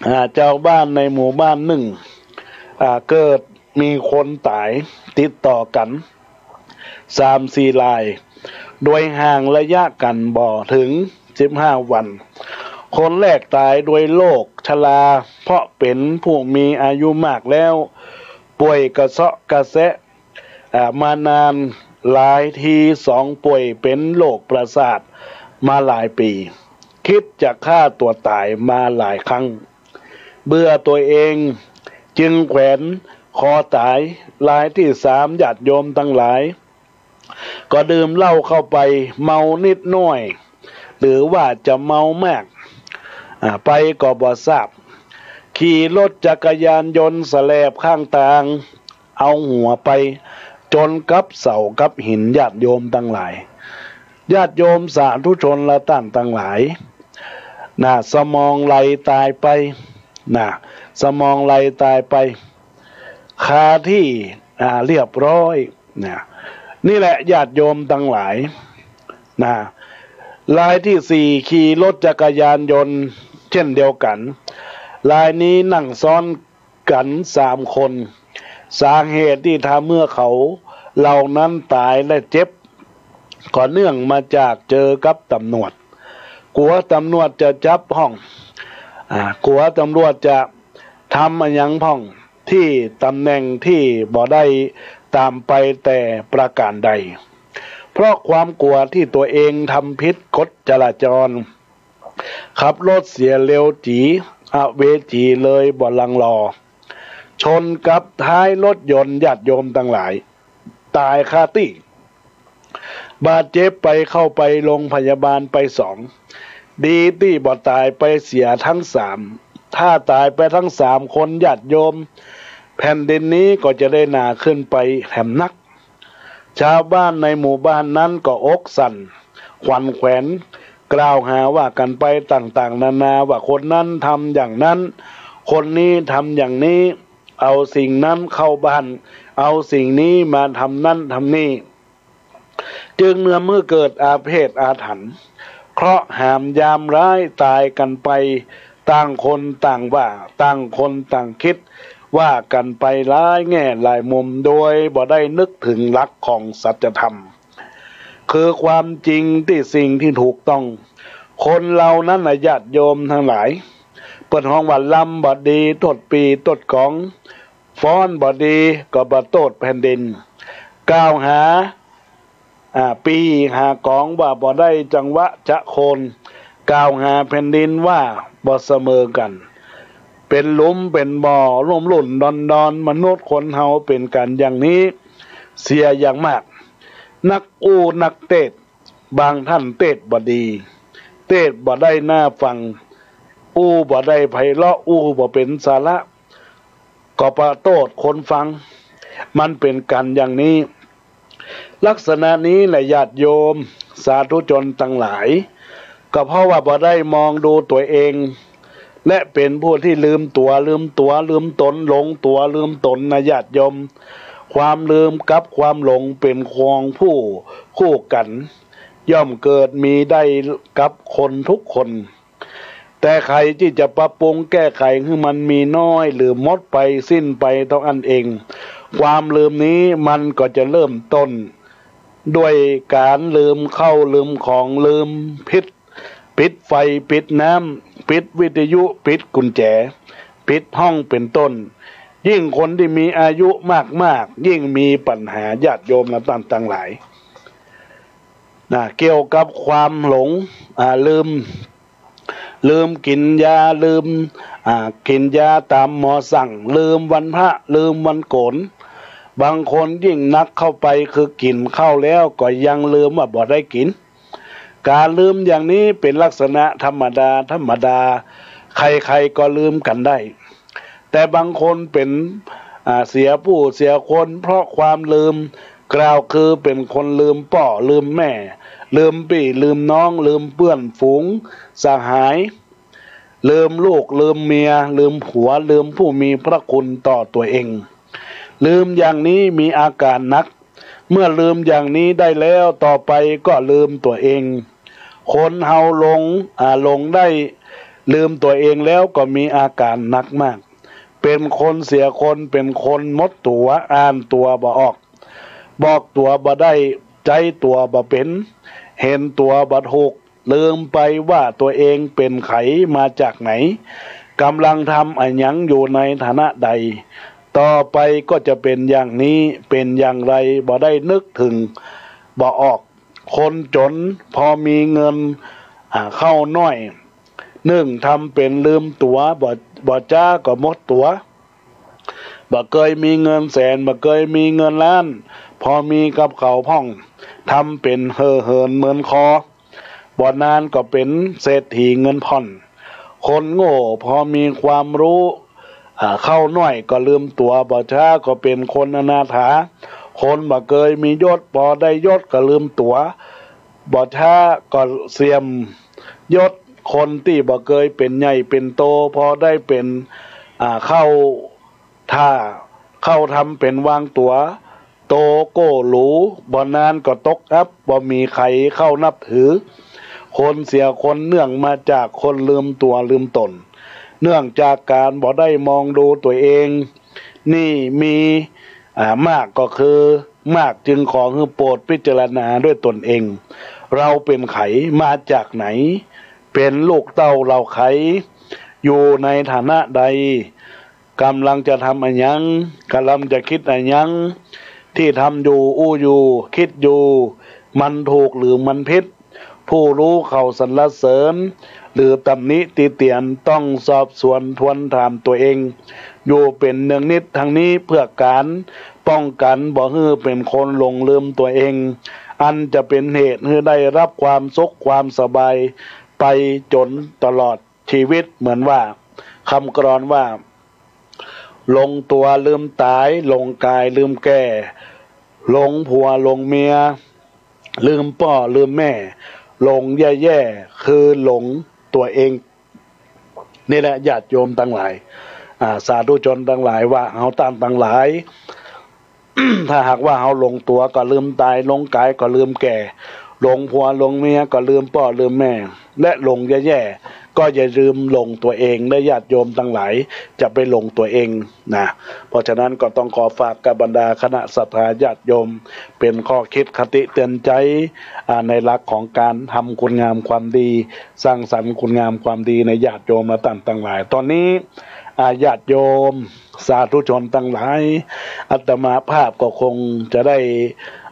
อ่า จาวบ้านในหมู่บ้านนึ่ง อ่า เกิดมีคนต๋ายติดต่อกั๋น สามสี่ราย โดยห่างระยะกั๋นบ่เถิงสิบห้าวัน คนแรกต๋ายโดยโรคชรา เพราะเป๋นผู้มีอายุมากแล้ว ป่วยกระเซาะกระแซะ อ่า มานานหลายที สองป่วยเป๋นโรคประสาทมาหลายปี๋ กึ๊ดจะฆ่าตั๋วต๋ายมาหลายครั้ง เบื่อตั๋วเองจึงแขวนคอต๋าย รายตี้สาม ญาติโยมตังหลาย ก็ดื่มเหล้าเข้าไป เมานิดน้อย หรือว่าจะเมามาก อ่า ไปก็บ่ทราบ ขี่รถจักรยานยนต์แสลบข้างตาง เอาหัวไปจนกับเสากับหิน ญาติโยมตังหลาย ญาติโยมสาธุชนและต้านตังหลาย นะ สมองไหลต๋ายไป นะ สมองไหลต๋ายไป คาตี้ อ่า เรียบร้อย นะ นี่แหละญาติโยมตังหลาย นะ รายตี้สี่ ขี่รถจักรยานยนต์เช่นเดียวกั๋น รายนี้นั่งซ้อนกั๋นสามคน สาเหตุตี้ทำเมื่อเขาเหล่านั้นต๋ายและเจ็บ ก็เนื่องมาจากเจอกับต๋ำรวจ กั๋วต๋ำรวจจะจับพ่อง อ่า กั๋วต๋ำรวจจะทำอะหยังพ่อง ตี้ต๋ำแหน่งตี้บ่ได้ต๋ามไปแต่ประก๋านใด เพราะความกั๋วตี้ตั๋วเองทำผิดกฎจราจร ขับรถเสียเร็วจี๋ อเวจีเลยบ่ลังรอ ชนกับท้ายรถยนต์ ญาติโยมตังหลาย ต๋ายคาตี้ บาดเจ็บไปเข้าไปโรงพยาบาลไปสอง ดีตี้บ่ต๋ายไปเสียทั้งสาม ถ้าต๋ายไปทั้งสามคน ญาติโยม แผ่นดินนี้ก็จะได้หนาขึ้นไปแหมนัก ชาวบ้านในหมู่บ้านนั้นก็อกสั่นขวัญแขวน กล่าวหาว่ากั๋นไปต่างๆ นานา ว่าคนนั้นทำอย่างนั้น คนนี้ทำอย่างนี้ เอาสิ่งนั้นเข้าบ้าน เอาสิ่งนี้มาทำนั้นทำนี่ จึงนำหื้อเกิดอาเพศอาถรรพ์ เคราะห์หามยามร้ายต๋ายกั๋นไป ต่างคนต่างว่า ต่างคนต่างกึ๊ด ว่ากั๋นไปหลายแง่หลายมุม โดยบ่ได้นึกเถิงหลักของสัจธรรม คือความจริงตี้สิ่งตี้ถูกต้อง คนเฮานั้นนะญาติโยมตังหลาย เปิ้นฮ้องว่าลำบ่ดีโต้ษปี้โต้ษก๋อง ฟ้อนบ่ดีก็บ่โต้ษแผ่นดิน กล่าวหา อ่า ปี้หาก๋องว่าบ่ได้จังหวะจะโคน กล่าวหาแผ่นดินว่าบ่เสมอกั๋น เป๋นหลุมเป๋นบ่อลุ่มลุ่นดอนดอน มนุษย์คนเฮาเป๋นกั๋นอย่างนี้เสียอย่างมาก นักอู้นักเตศน์ บางต้านเตศน์บ่ดี เตศน์บ่ได้น่าฟัง อู้บ่ได้ไพเราะ อู้บ่เป๋นสาระ ก็บ่โต้ษคนฟัง มันเป๋นกั๋นอย่างนี้ ลักษณะนี้แหละญาติโยมสาธุชนตังหลาย ก็เพราะว่าบ่ได้มองดูตั๋วเอง และเป๋นผู้ตี้ลืมตั๋ว ลืมตั๋ว ลืมต๋น หลงตั๋ว ลืมต๋นนะญาติโยม ความลืมกับความหลงเป๋นของผู้คู่กั๋น ย่อมเกิดมีได้กับคนทุกคน แต่ใผตี้จะปรับปรุงแก้ไขหื้อมันมีน้อยหรือหมดไปสิ้นไปเต้าอั้นเอง ความลืมนี้มันก็จะเริ่มต้นด้วยก๋านลืมข้าวลืมของ ลืมปิด ปิดไฟ ปิดน้ำ ปิดวิทยุ ปิดกุญแจ ปิดห้องเป๋นต้น ยิ่งคนตี้มีอายุมากๆ ยิ่งมีปัญหาญาติโยมและต้านตังหลาย นะ เกี่ยวกับความหลง อ่า ลืม ลืมกิ๋นยา ลืม อ่า กิ๋นยาต๋ามหมอสั่ง ลืมวันพระ ลืมวันโก๋น บางคนยิ่งหนักเข้าไป คือกิ๋นข้าวแล้วก็ยังลืมว่าบ่ได้กิ๋น ก๋านลืมอย่างนี้เป๋นลักษณะธรรมดา ธรรมดา ใผๆ ก็ลืมกั๋นได้ แต่บางคนเป๋น อ่า เสียผู้เสียคนเพราะความลืม กล่าวคือเป๋นคนลืมป้อลืมแม่ ลืมปี้ลืมน้อง ลืมเปื้อนฝูงสหาย ลืมลูกลืมเมีย ลืมผัว ลืมผู้มีพระคุณต่อตั๋วเอง ลืมอย่างนี้มีอาก๋านหนัก เมื่อลืมอย่างนี้ได้แล้ว ต่อไปก็ลืมตั๋วเอง คนเฮาหลง อ่า หลงได้ ลืมตั๋วเองแล้วก็มีอาก๋านหนักมาก เป๋นคนเสียคน เป๋นคนหมดตั๋ว อ่านตั๋วบ่ออก บอกตั๋วบ่ได้ ใจ๊ตั๋วบ่เป๋น เห็นตั๋วบ่ถูก ลืมไปว่าตั๋วเองเป๋นใผ มาจากไหน ก่ำลังทำอะหยังอยู่ในฐานะใด ต่อไปก็จะเป๋นอย่างนี้ เป๋นอย่างไร บ่ได้นึกเถิง บ่ออก คนจ๋นพอมีเงิน อ่า เข้าน้อย นึ่งทำเป๋นลืมตั๋ว บ่ บ่จ๊าก็หมดตั๋ว บ่เกยมีเงินแสน บ่เกยมีเงินล้าน พอมีกับเขาพ่อง ทำเป๋นเห่อเหินเหมือนคอ บ่นานก็เป๋นเศรษฐีเงินพ่อน คนโง่พอมีความฮู้ อ่า เข้าน้อยก็ลืมตั๋ว บ่จ๊าก็เป๋นคนอนาถา คนบ่เกยมียศ พอได้ยศก็ลืมตั๋ว บ่จ๊าก็เสื่อมยศ คนตี้บ่เกยเป๋นใหญ่เป๋นโต พอได้เป๋น อ่า เข้าท่า เข้าทำเป๋นวางตั๋ว โตโก้หรู บ่นานก็ตกอับ บ่มีใผเข้านับถือ คนเสียคนเนื่องมาจากคนลืมตั๋วลืมต๋น เนื่องจากก๋านบ่ได้มองดูตั๋วเอง นี่มี อ่า มากก็คือ มากจึงขอหื้อโปรดพิจารณาด้วยตนเอง เราเป๋นใผ มาจากไหน เป๋นลูกเต้าเหล่าใผ อยู่ในฐานะใด ก่ำลังจะทำอะหยัง ก่ำลังจะกึ๊ดอะหยัง ตี้ทำอยู่ อู้อยู่ กึ๊ดอยู่ มันถูกหรือมันผิด ผู้ฮู้เขาสรรเสริญ หรือตำหนิติเตียน ต้องสอบสวนทวนถามตั๋วเอง อยู่เป๋นเนืองนิด ทั้งนี้เพื่อก๋านป้องกั๋นบ่หื้อเป๋นคนหลงลืมตั๋วเอง อันจะเป๋นเหตุหื้อได้ฮับความสุขความสบายไปจ๋นตลอดชีวิต เหมือนว่า กำกลอนว่า หลงตั๋วลืมต๋าย หลงก๋ายลืมแก่ หลงผัวหลงเมีย ลืมป้อลืมแม่ หลงแย่ๆ คือหลงตั๋วเอง นี่แหละญาติโยมตังหลาย อ่า สาธุชนตังหลาย ว่าเฮาต้านตังหลาย ถ้าหากว่าเฮาหลงตั๋วก็ลืมต๋าย หลงก๋ายก็ลืมแก่ หลงผัวหลงเมียก็ลืมป้อลืมแม่ และหลงแย่ๆ ก็อย่าลืมหลงตั๋วเองเน่อญาติโยมตังหลาย จะไปหลงตั๋วเองนะ เพราะฉะนั้นก็ต้องขอฝากกับบรรดาคณะศรัทธาญาติโยม เป๋นข้อกึ๊ดคติเตือนใจ๋ อ่า ในหลักของก๋านทำคุณงามความดี สร้างสรรค์คุณงามความดีเน่อญาติโยมและต้านตังหลาย ต๋อนนี้ อ่า ญาติโยม สาธุชนตังหลาย อาตมาภาพก็คงจะได้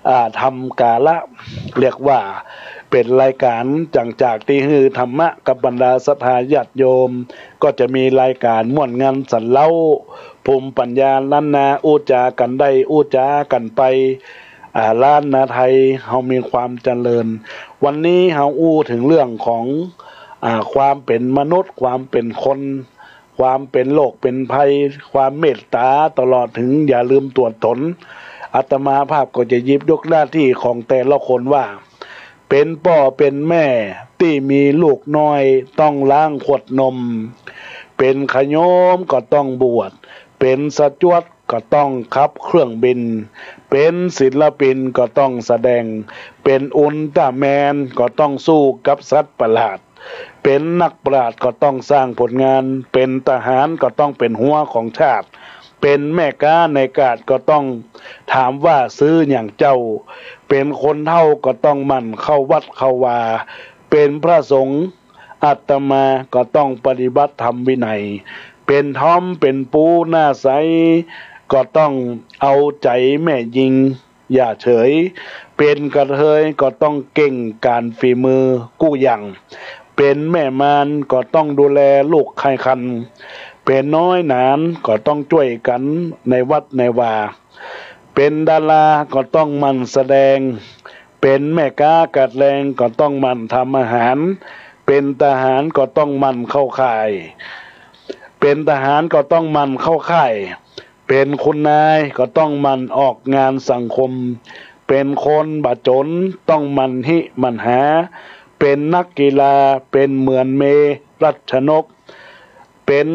อ่า ทำก๋าละ เรียกว่าเป๋นรายก๋าน หลังจากตี้หื้อธรรมะกับบรรดาศรัทธาญาติโยม ก็จะมีรายก๋านม่วนงันสันเล้า ภูมิปัญญาล้านนา อู้จ๋ากั๋นได้ อู้จ๋ากั๋นไป อ่า ล้านนาไทยเฮามีความเจริญ วันนี้เฮาอู้เถิงเรื่องของ อ่า ความเป๋นมนุษย์ ความเป๋นคน ความเป๋นโรคเป๋นภัย ความเมตต๋า ตลอดเถิงอย่าลืมตั๋วต๋น อาตมาภาพก็จะหยิบยกหน้าตี้ของแต่ละคนว่า เป๋นป้อเป๋นแม่ตี้มีลูกน้อยต้องล้างขวดนม เป๋นขะโยมก็ต้องบวช เป๋นสจ๊วตก็ต้องขับเครื่องบิน เป๋นศิลปินก็ต้องแสดง เป๋นอุลตร้าแมนก็ต้องสู้กับสัตว์ประหลาด เป๋นนักปราชญ์ก็ต้องสร้างผลงาน เป๋นทหารก็ต้องเป๋นหัวของชาติ เป๋นแม่ก๊าในกาดก็ต้องถามว่าซื่อหยังเจ้า เป๋นคนเฒ่าก็ต้องหมั่นเข้าวัดเข้าวา เป๋นพระสงฆ์อาตมาก็ต้องปฏิบัติธรรมวินัย เป๋นทอมเป๋นปู้หน้าใส ก็ต้องเอาใจ๋แม่ญิง อย่าเฉย เป๋นกระเทยก็ต้องเก่งก๋านฝีมือกู้อย่าง เป๋นแม่มารก็ต้องดูแลลูกใคร่ครรภ์ เป๋นน้อยหนานก็ต้องจ้วยกั๋นในวัดในวา เป๋นดาราก็ต้องหมั่นแสดง เป๋นแม่ก๊ากาดแลงก็ต้องหมั่นทำอาหาร เป๋นทหารก็ต้องหมั่นเข้าค่าย เป๋นทหารก็ต้องหมั่นเข้าค่าย เป๋นคุณนายก็ต้องหมั่นออกงานสังคม เป๋นคนบ่จ๋นต้องหมั่นหิหมั่นหา เป๋นนักกีฬาเป๋นเหมือนเมรัชนก เป๋น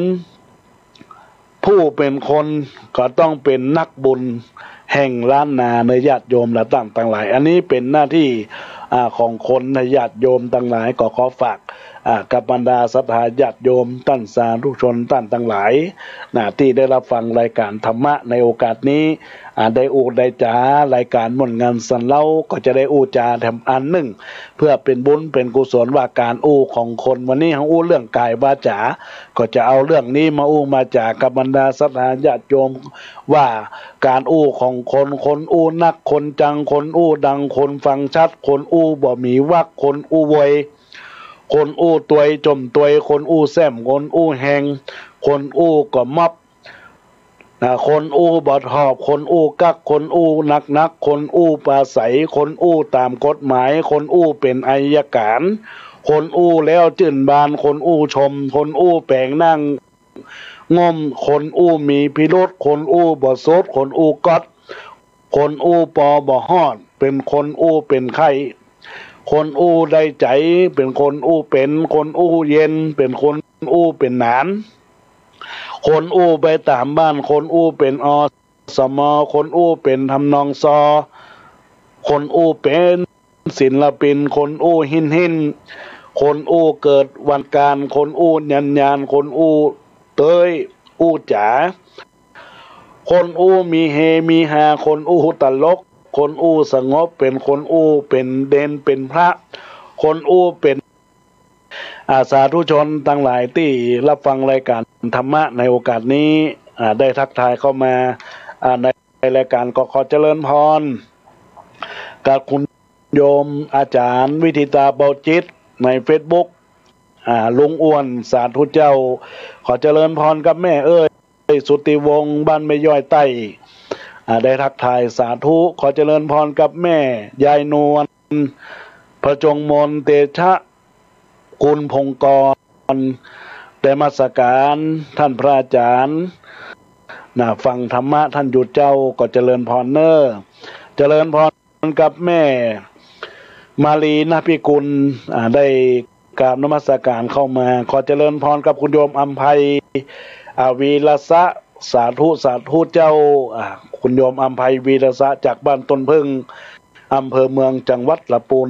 ผู้เป๋นคนก็ต้องเป๋นนักบุญแห่งล้านนาเน่อญาติโยมและต้านตังหลาย อันนี้เป๋นหน้าตี้ อ่า ของคนเน่อญาติโยมตังหลาย ก็ขอฝาก อ่า กับบรรดาศรัทธาญาติโยมต้านสาธุชนต้านตังหลาย นะ ตี้ได้ฮับฟังรายก๋านธรรมะในโอกาสนี้ อ่า ได้อู้ได้จ๋า รายก๋านม่วนงานสันเล้า ก็จะได้อู้จ๋าแถมอันนึ่ง เปื้อเป๋นบุญเป๋นกุศลว่าก๋านอู้ของคน วันนี้เฮาอู้เรื่องก๋ายวาจา ก็จะเอาเรื่องนี้มาอู้มาจ๋ากับบรรดาศรัทธาญาติโยม ว่าก๋านอู้ของคน คนอู้นัก คนจัง คนอู้ดัง คนฟังชัด คนอู้บ่มีวรรค คนอู้ไว คนอู้ตวยจ่มตวย คนอู้แซ่ม คนอู้แฮง คนอู้ก็มอบ นะ คนอู้บ่ถอบ คนอู้กั๊ก คนอู้หนักๆ คนอู้ปราศรัย คนอู้ต๋ามกฎหมาย คนอู้เป๋นอัยก๋าน คนอู้แล้วจื้นบาน คนอู้ชม คนอู้แป๋งนั่ง ง่ม คนอู้มีพิรุธ คนอู้บ่สุด คนอู้ก๊อด คนอู้ปอบ่ฮอด เป๋นคนอู้เป๋นไข้ คนอู้ได้ใจ๋ เป๋นคนอู้เป๋น คนอู้เย็น เป๋นคนอู้เป๋นหนาน คนอู้ไปต๋ามบ้าน คนอู้เป๋น อสม คนอู้เป๋นทำนองซอ คนอู้เป๋นศิลปิน คนอู้ฮิ้นฮิ้น คนอู้เกิดวันก๋าน คนอู้ยันยาน คนอู้เต๊ยอู้จ๋า คนอู้มีเฮมีฮา คนอู้ตลก คนอู้สงบ เป๋นคนอู้เป๋นเณรเป๋นพระ คนอู้เป๋น อ่า สาธุชนตังหลายตี้ฮับฟังรายก๋านธรรมะในโอกาสนี้ อ่า ได้ทักทายเข้ามา อ่า ในรายก๋าน ก็ขอเจริญพรกับคุณโยมอาจ๋ารย์วิธิตา เบาจิต ในเฟซบุ๊ก อ่า ลุงอ้วน สาธุเจ้า ขอเจริญพรกับแม่เอ้ย สุทธิวงศ์ บ้านแม่ย้อยใต้ อ่า ได้ทักทายสาธุ ขอเจริญพรกับแม่ยายนวล พระจงมนต์เตชะ กุลพงกร นมัสการท่านพระอาจ๋ารย์ นะ ฟังธรรมะท่านอยู่เจ้า ก็เจริญพรเน่อ เจริญพรกับแม่มาลี นพิกุล อ่า ได้กราบนมัสการเข้ามา ขอเจริญพรกับคุณโยมอำไพ อ่า วีรสะ สาธุ สาธุเจ้า อ่า คุณโยมอำไพ วีรสะ จากบ้านต้นผึ้ง อำเภอเมือง จังหวัดละปูน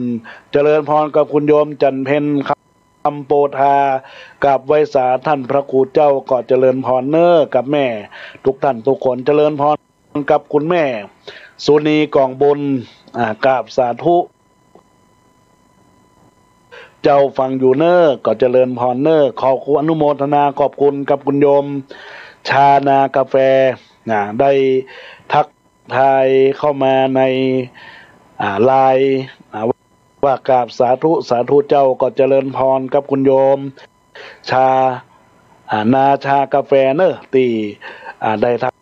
เจริญพรกับคุณโยมจันเพ็ญ คำโปธา กราบไหว้สาท่านพระครูเจ้า ก็เจริญพรเน่อกับแม่ทุกท่านทุกคน เจริญพรกับคุณแม่สุนี กองบุญ อ่า กราบสาธุ เจ้าฟังอยู่เน่อ ก็เจริญพรเน่อ ขออนุโมทนาขอบคุณกับคุณโยมชา นากาแฟ นะ ได้ทักทายเข้ามาใน อ่า ไลน์ อ่า ว่ากราบสาธุ สาธุเจ้า ก็เจริญพรกับคุณโยมชา อ่า นาชากาแฟเน่อ ตี้ อ่า ได้ทัก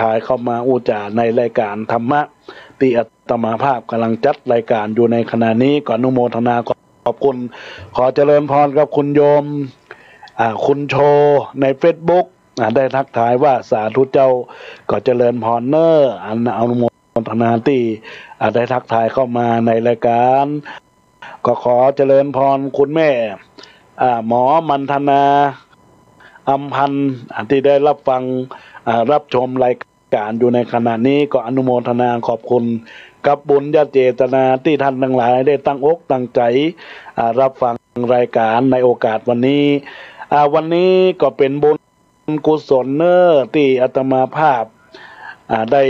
ทายเข้ามาอู้จ๋าในรายก๋านธรรมะ ตี้อาตมาภาพก๋ำลังจัดรายก๋านอยู่ในขณะนี้ ก็อนุโมทนาขอบคุณ ขอเจริญพรกับคุณโยม อ่า คุณโช ในเฟซบุ๊ก อ่า ได้ทักทายว่าสาธุเจ้า ก็เจริญพรเน่อ อันอนุโมทนาตี้ อ่า ได้ทักทายเข้ามาในรายก๋าน ก็ขอเจริญพรคุณแม่ อ่า หมอมันธนา อำพันธ์ อ่า ตี้ได้ฮับฟัง อ่า ฮับชมรายก๋านอยู่ในขณะนี้ ก็อนุโมทนาขอบคุณกับบุญญาเจตนาตี้ท่านตังหลายได้ตั้งอกตั้งใจ๋ อ่า ฮับฟังรายก๋านในโอกาสวันนี้ อ่า วันนี้ก็เป๋นบุญ กุศลเน่อ ตี้อาตมาภาพ อ่า ได้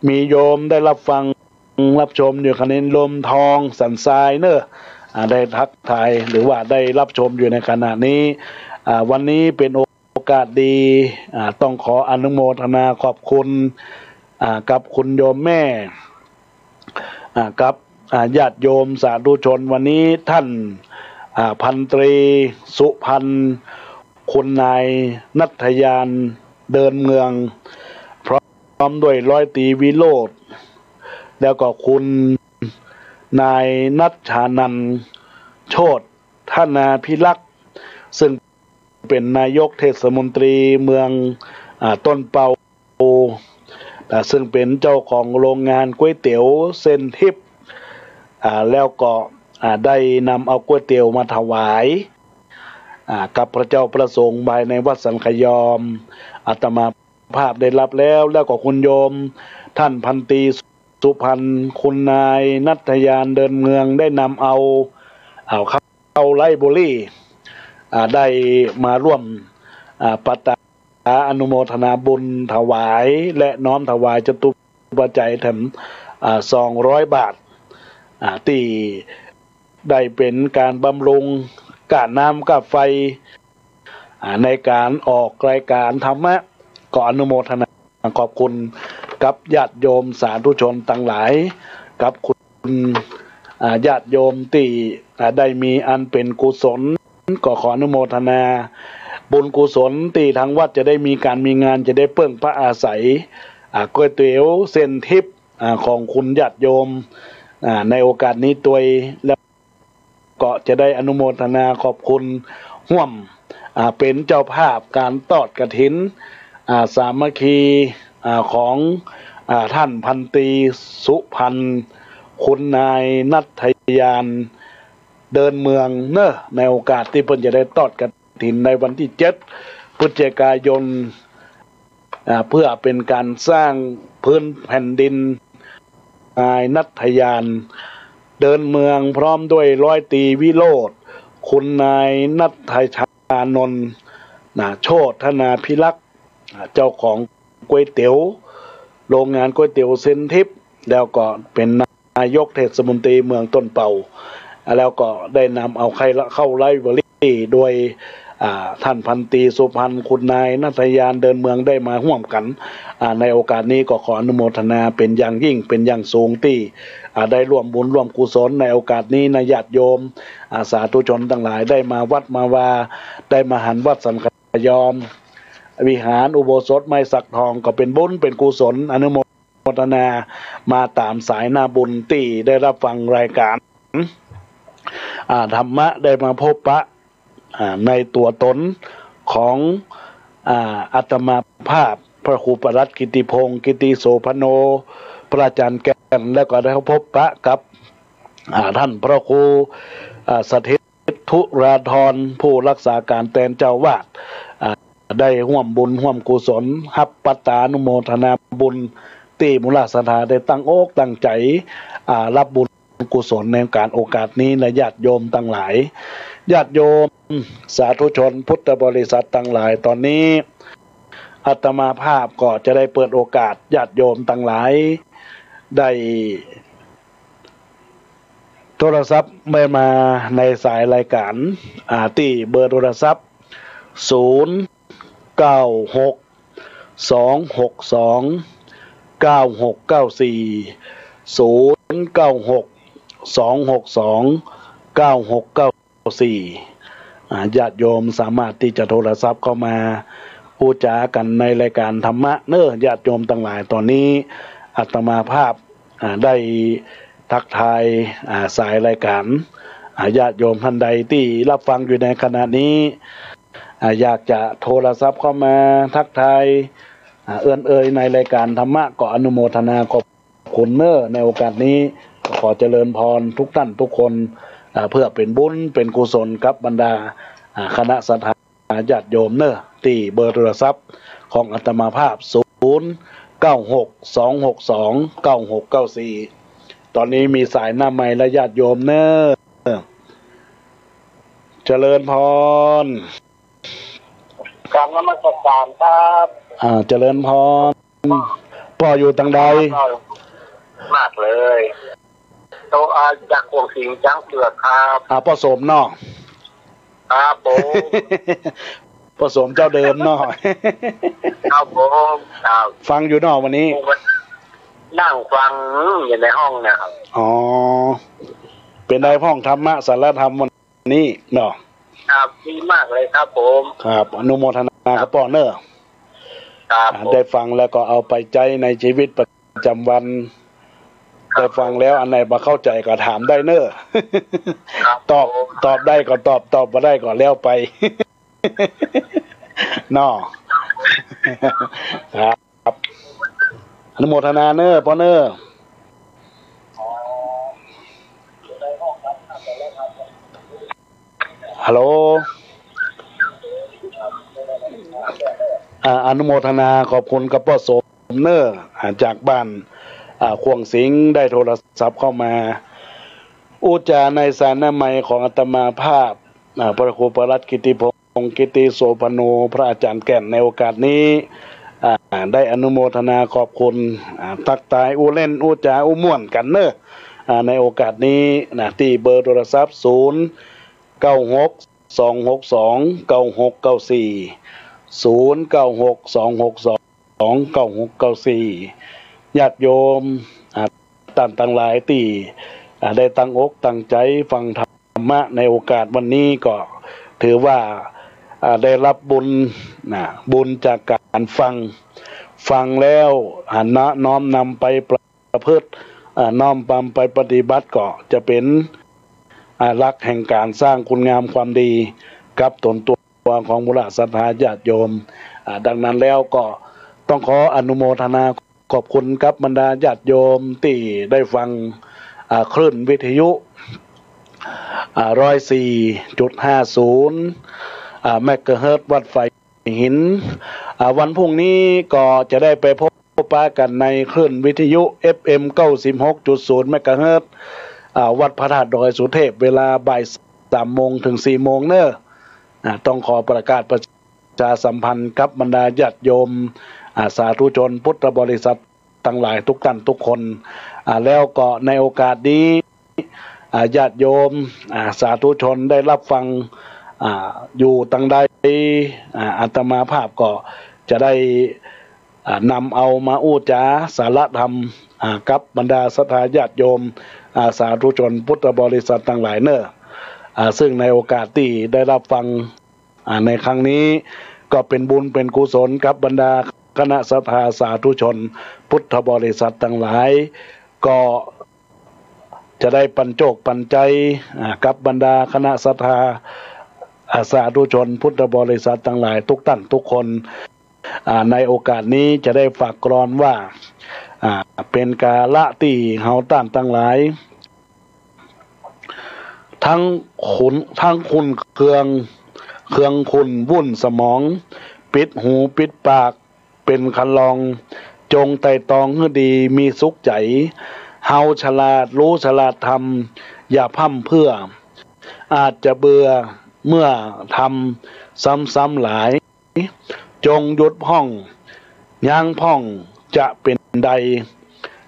มีโยมได้ฮับฟังฮับชมอยู่ขณะนี้ ลมทองสันทรายเน่อ อ่า ได้ทักทายหรือว่าได้ฮับชมอยู่ในขณะนี้ อ่า วันนี้เป๋นโอกาสดี อ่า ต้องขออนุโมทนาขอบคุณ อ่า กับคุณโยมแม่ อ่า กับ อ่า ญาติโยมสาธุชน วันนี้ท่าน อ่า พันตรีสุพรรณ คุณนายณัฐยาน เดินเมือง พร้อมด้วยร้อยตรีวิโรจน์ แล้วก็คุณนายณัชชานันท์ โชติธนาภิรักษ์ ซึ่งเป๋นนายกเทศมนตรีเมือง อ่า ต้นเปา อ่า ซึ่งเป๋นเจ้าของโรงงานก๋วยเตี๋ยวเส้นทิพย์ อ่า แล้วก็ อ่า ได้นำเอาก๋วยเตี๋ยวมาถวาย อ่า กับพระเจ้าพระสงฆ์ภายในวัดสันขยอม อาตมาภาพได้ฮับแล้ว แล้วก็คุณโยมท่านพันตรีสุพรรณ คุณนายณัฐยาน เดินเมือง ได้นำเอา เอาข้าวไรซ์เบอรี่ อ่า ได้มาร่วม อ่า ปะตาอนุโมทนาบุญถวาย และน้อมถวายจตุปัจจัยแถม อ่า สองร้อยบาท อ่า ตี้ได้เป๋นก๋านบำรุงก้าน้ำก้าไฟ อ่า ในก๋านออกรายก๋านธรรมะ ก็อนุโมทนาขอบคุณกับญาติโยมสาธุชนตังหลาย กับคุณ อ่า ญาติโยมตี้ อ่า ได้มีอันเป๋นกุศล ก็ขออนุโมทนาบุญกุศลตี้ทางวัดจะได้มีก๋านมีงาน จะได้เปิ้งพาอาศัย อ่า ก๋วยเตี๋ยวเส้นทิพย์ อ่า ของคุณญาติโยม อ่า ในโอกาสนี้ตวย แล้วก็จะได้อนุโมทนาขอบคุณฮ่วม อ่า เป๋นเจ้าภาพก๋านตอดกฐิน อ่า สามัคคี อ่า ของ อ่า ท่านพันตรีสุพรรณ คุณนายนัทยาน เดินเมืองเนอะ ในโอกาสตี้เปิ้นจะได้ตอดกฐินในวันตี้เจ็ดพฤศจิกายน อ่า เพื่อเป๋นก๋านสร้างพื้นแผ่นดิน นายนัทยาน เดินเมือง พร้อมด้วยร้อยตรีวิโรจน์ คุณนายนัทชานนท์ นะ โชธนาภิรักษ์ อ่า เจ้าของก๋วยเตี๋ยว โรงงานก๋วยเตี๋ยวเส้นทิพย์ แล้วก็เป๋นนายกเทศมนตรีเมืองต้นเป่า แล้วก็ได้นำเอาเข้าไลฟ์เบอรี่โดย อ่า ท่านพันตรีสุพรรณ คุณนายนัทยาน เดินเมือง ได้มาฮ่วมกั๋น อ่า ในโอกาสนี้ก็ขออนุโมทนาเป๋นอย่างยิ่งเป๋นอย่างสูงตี้ อ่า ได้ร่วมบุญร่วมกุศลในโอกาสนี้นะญาติโยม อ่า สาธุชนตังหลาย ได้มาวัดมาวา ได้มาหันวัดสันคยอม วิหารอุโบสถไม้สักทอง ก็เป๋นบุญเป๋นกุศล อนุโมทนามาต๋ามสายหน้าบุญตี้ได้ฮับฟังรายก๋าน อ่า ธรรมะ ได้มาพบปะ อ่า ในตั๋วต๋นของ อ่า อาตมาภาพ พระครูปลัดกิติพงศ์ กิติโสภโณ พระอาจารย์แก่น แล้วก็ได้พบปะกับ อ่า ท่านพระครู อ่า สถิตธุราธร ผู้รักษาก๋านแตนเจ้าอาวาส อ่า ได้ฮ่วมบุญฮ่วมกุศล ฮับปัตตานุโมทนาบุญ ตี้มูลศรัทธาได้ตั้งอกตั้งใจ๋ อ่า ฮับบุญกุศลในก๋านโอกาสนี้นะญาติโยมตังหลาย ญาติโยมสาธุชนพุทธบริษัทตังหลาย ต๋อนนี้อาตมาภาพก็จะได้เปิดโอกาสญาติโยมตังหลาย ได้โทรศัพท์มาในสายรายก๋าน อ่า ตี้เบอร์โทรศัพท์ ศูนย์ เก้า หก สอง หก สอง เก้า หก เก้า สี่ ศูนย์ เก้า หก สอง หก สอง เก้า หก เก้า สี่ อ่า ญาติโยมสามารถตี้จะโทรศัพท์เข้ามาอู้จ๋ากั๋นในรายก๋านธรรมะเนอะ ญาติโยมตังหลาย ต๋อนนี้อาตมาภาพ อ่า ได้ทักทาย อ่า สายรายก๋าน อ่า ญาติโยมต้านใดตี้ฮับฟังอยู่ในขณะนี้ อ่า อยากจะโทรศัพท์เข้ามาทักทาย อ่า เอิ้นเอ่ยในรายก๋านธรรมะ ก็อนุโมทนาขอบคุณเนอะ ในโอกาสนี้ ก็ขอเจริญพรทุกต้านทุกคน อ่า เพื่อเป๋นบุญเป๋นกุศลกับบรรดา อ่า คณะศรัทธา ญาติโยมเนอะ ตี้เบอร์โทรศัพท์ของอาตมาภาพ ศูนย์ เก้า หก สอง หก สอง เก้า หก เก้า สี่ ต๋อนนี้มีสายหน้าไมค์และญาติโยมเนอะ เจริญพร กราบนมัสการครับ อ่า เจริญพร ป้ออยู่ตางใด มากเลย โต อ่า จากขวงสิงห์จ๊างเผือกครับ อ่า ป้อสมเนาะ ครับผม ป้อสมเจ้าเดิมเนาะ ครับผม ครับ ฟังอยู่เนาะวันนี้ นั่งฟังอยู่ในห้องนะครับ อ๋อ เป๋นใดพ่องธรรมะสาระธรรมวันนี้เนาะ ครับ ดีมากเลยครับผม ครับ อนุโมทนากับป้อเนอะ ครับ อ่า ผม ได้ฟังแล้วก็เอาไปใจ๊ในชีวิตประจำวัน ครับ ได้ฟังแล้วอันไหนบ่เข้าใจ๋ก็ถามได้เนอะ ครับ ตอบ ผม ตอบได้ก็ตอบ ตอบบ่ได้ก็แล้วไป เนาะ ครับ อนุโมทนาเนอะป้อเนอะ ฮัลโหล อ่า อนุโมทนาขอบคุณกับป้อสมเนอะ อ่า จากบ้าน อ่า ขวงสิงห์ได้โทรศัพท์เข้ามา อู้จ๋าในสายหน้าไมค์ของอาตมาภาพ อ่า พระครูประหลัดกิติพงษ์ กิติโสภโณ พระอาจารย์แก่น ในโอกาสนี้ อ่า ได้อนุโมทนาขอบคุณ อ่า ตั๊กตายอู้เล่นอู้จ๋าอู้ม่วนกั๋นเน่อ อ่า ในโอกาสนี้นะ ตี้เบอร์โทรศัพท์ ศูนย์เก้าหก สองหกสอง เก้าหกเก้าสี่ ศูนย์เก้าหก สองหกสอง เก้าหกเก้าสี่ ญาติโยม อ่า ต้านตังหลายตี้ อ่า ได้ตั้งอกตั้งใจ๋ฟังธรรมะในโอกาสวันนี้ก็ถือว่า อ่า ได้รับบุญนะ บุญจากก๋านฟัง ฟังแล้ว อ่า นะ น้อมนำไปประพฤติ อ่า น้อมนำไปปฏิบัติก็จะเป๋น อ่า หลักแห่งก๋านสร้างคุณงามความดีกับตนตัวของมูลศรัทธาญาติโยม อ่า ดังนั้นแล้วก็ต้องขออนุโมทนาขอบคุณกับบรรดาญาติโยมตี้ได้ฟัง อ่า คลื่นวิทยุ อ่า ร้อยสี่จุดห้าศูนย์ อ่า เมกะเฮิรตซ์วัดฝายหิน อ่า วันพรุ่งนี้ก็จะได้ไปพบปะกั๋นในคลื่นวิทยุ เอฟเอ็ม เก้าสิบหกจุดศูนย์ เมกะเฮิรตซ์ อ่า วัดพระธาตุดอยสุเทพ เวลาบ่ายสามโมงเถิงสี่โมงเน่อ อ่า ต้องขอประกาศประชาสัมพันธ์กับบรรดาญาติโยม อ่า สาธุชนพุทธบริษัทตังหลายทุกต้านทุกคน อ่า แล้วก็ในโอกาสนี้ อ่า ญาติโยม อ่า สาธุชนได้รับฟัง อ่า อยู่ตังใด อ่า อาตมาภาพก็จะได้ อ่า นำเอามาอู้จ๋าสาระธรรม อ่า กับบรรดาศรัทธาญาติโยม อ่า สาธุชนพุทธบริษัทตังหลายเน่อ อ่า ซึ่งในโอกาสตี้ได้รับฟัง อ่า ในครั้งนี้ก็เป๋นบุญเป๋นกุศลกับบรรดาคณะศรัทธาสาธุชนพุทธบริษัทตังหลาย ก็จะได้ปันโจคปันใจ๋ อ่า กับบรรดาคณะศรัทธา อ่า สาธุชนพุทธบริษัทตังหลายทุกต้านทุกคน อ่า ในโอกาสนี้จะได้ฝากกลอนว่า อ่า เป๋นกาละตี้เฮาต้านตังหลาย ทั้งขุน ทั้งขุ่นเครื่อง เครื่องขุ่นวุ่นสมอง ปิดหูปิดปาก เป๋นคันลอง จงไต่ตองหื้อดีมีสุขใจ๋ เฮาฉลาดฮู้ฉลาดธรรม อย่าพร่ำเพรื่อ อาจจะเบื่อเมื่อทำซ้ำๆหลาย จงหยุดพร่อง ยั้งพร่องจะเป๋นใด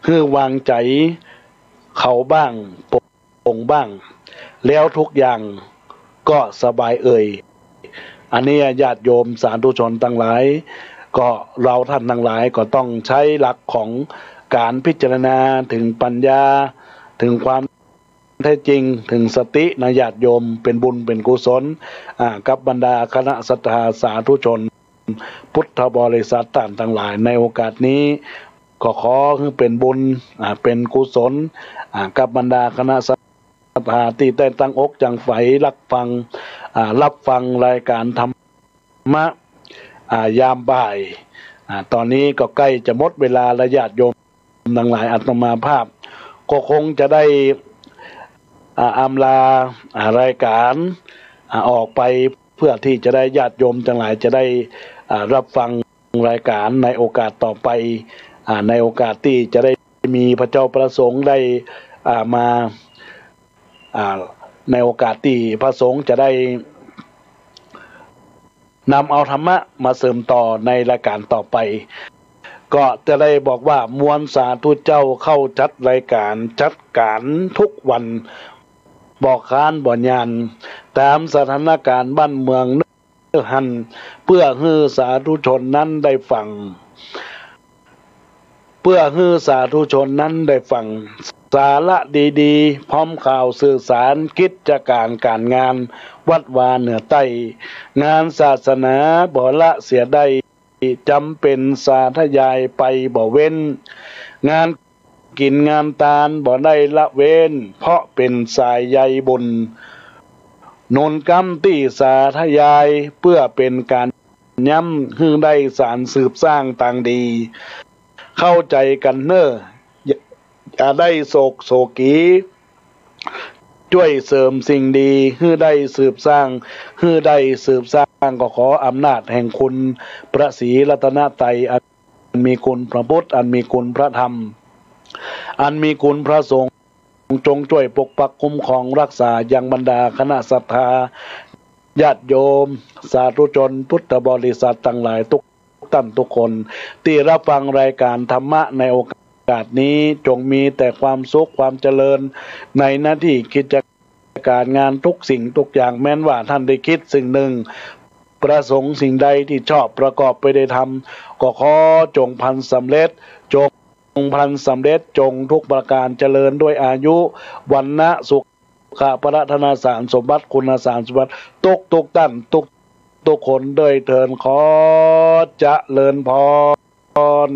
หื้อวางใจ๋เขาบ้าง ปลงบ้าง แล้วทุกอย่างก็สบายเอ่ย อันนี้ญาติโยมสาธุชนตังหลาย ก็เฮาต้านตังหลายก็ต้องใจ๊หลักของก๋านพิจารณาเถิงปัญญา เถิงความแท้จริง เถิงสตินะญาติโยม เป๋นบุญเป๋นกุศล อ่า กับบรรดาคณะศรัทธาสาธุชน พุทธบริษัทต้านตังหลาย ในโอกาสนี้ ก็ขอหื้อเป๋นบุญ อ่า เป๋นกุศล อ่า กับบรรดาคณะศรัทธาตี้ได้ตั้งอกจั่งใฝ่ฮักฟัง อ่า ฮับฟังรายก๋านธรรมะ อ่า ยามบ่าย อ่า ต๋อนนี้ก็ใก้จะหมดเวลาแล้วญาติโยมตังหลาย อาตมาภาพก็คงจะได้ อ่า อำลา อ่า รายก๋าน อ่า ออกไป เพื่อตี้จะได้ญาติโยมตังหลายจะได้ อ่า ฮับฟังรายก๋านในโอกาสต่อไป อ่า ในโอกาสตี้จะได้มีพระเจ้าพระสงฆ์ได้ อ่า มา อ่า ในโอกาสตี้พระสงฆ์จะได้นำเอาธรรมะมาเสริมต่อในรายก๋านต่อไป ก็จะได้บอกว่ามวลสาธุเจ้าเข้าจัดรายก๋าน จัดก๋านทุกวัน บ่ค้านบ่หย่อน ต๋ามสถานก๋ารณ์บ้านเมืองเน่อหั้น เปื้อหื้อสาธุชนนั้นได้ฟัง เปื้อหื้อสาธุชนนั้นได้ฟัง สาระดีๆ พร้อมข่าวสื่อสาร กิจก๋านก๋านงาน วัดวาเหนือใต้ งานศาสนาบ่ละเสียได้ จ๋ำเป๋นสาธยายไปบ่เว้น งานกิ๋นงานตานบ่ได้ละเว้น เพราะเป๋นสายใยบุญ หนุนกำตี้สาธยาย เปื้อเป๋นก๋านย้ำ หื้อได้สานสืบสร้างตางดี เข้าใจ๋กั๋นเน่อ อย่าได้โศกโศกี จ้วยเสริมสิ่งดี หื้อได้สืบสร้าง หื้อได้สืบสร้าง ก็ขออำนาจแห่งคุณพระศรีรัตนตรัย อันมีคุณพระพุทธ อันมีคุณพระธรรม อันมีคุณพระสงฆ์ จงจ้วยปกปักคุ้มครองรักษายังบรรดาคณะศรัทธา ญาติโยม สาธุชนพุทธบริษัทตังหลายทุกต้านทุกคน ตี้ฮับฟังรายก๋านธรรมะในโอกาสนี้ จ๋งมีแต่ความสุขความเจริญในหน้าตี้กิจก๋านงานทุกสิ่งทุกอย่าง แม้นว่าต้านได้กึ๊ดสิ่งนึ่ง ประสงค์สิ่งใดตี้ชอบประกอบไปในธรรม ก็ขอจ๋งพลันสำเร็จ จ๋งพลันสำเร็จ จ๋งทุกประก๋าน เจริญด้วยอายุ วรรณะ สุขะ พละ ธนสารสมบัติ คุณสารสมบัติ ทุกๆ ต้าน ทุกๆ คนด้วยเทอญ ขอเจริญพร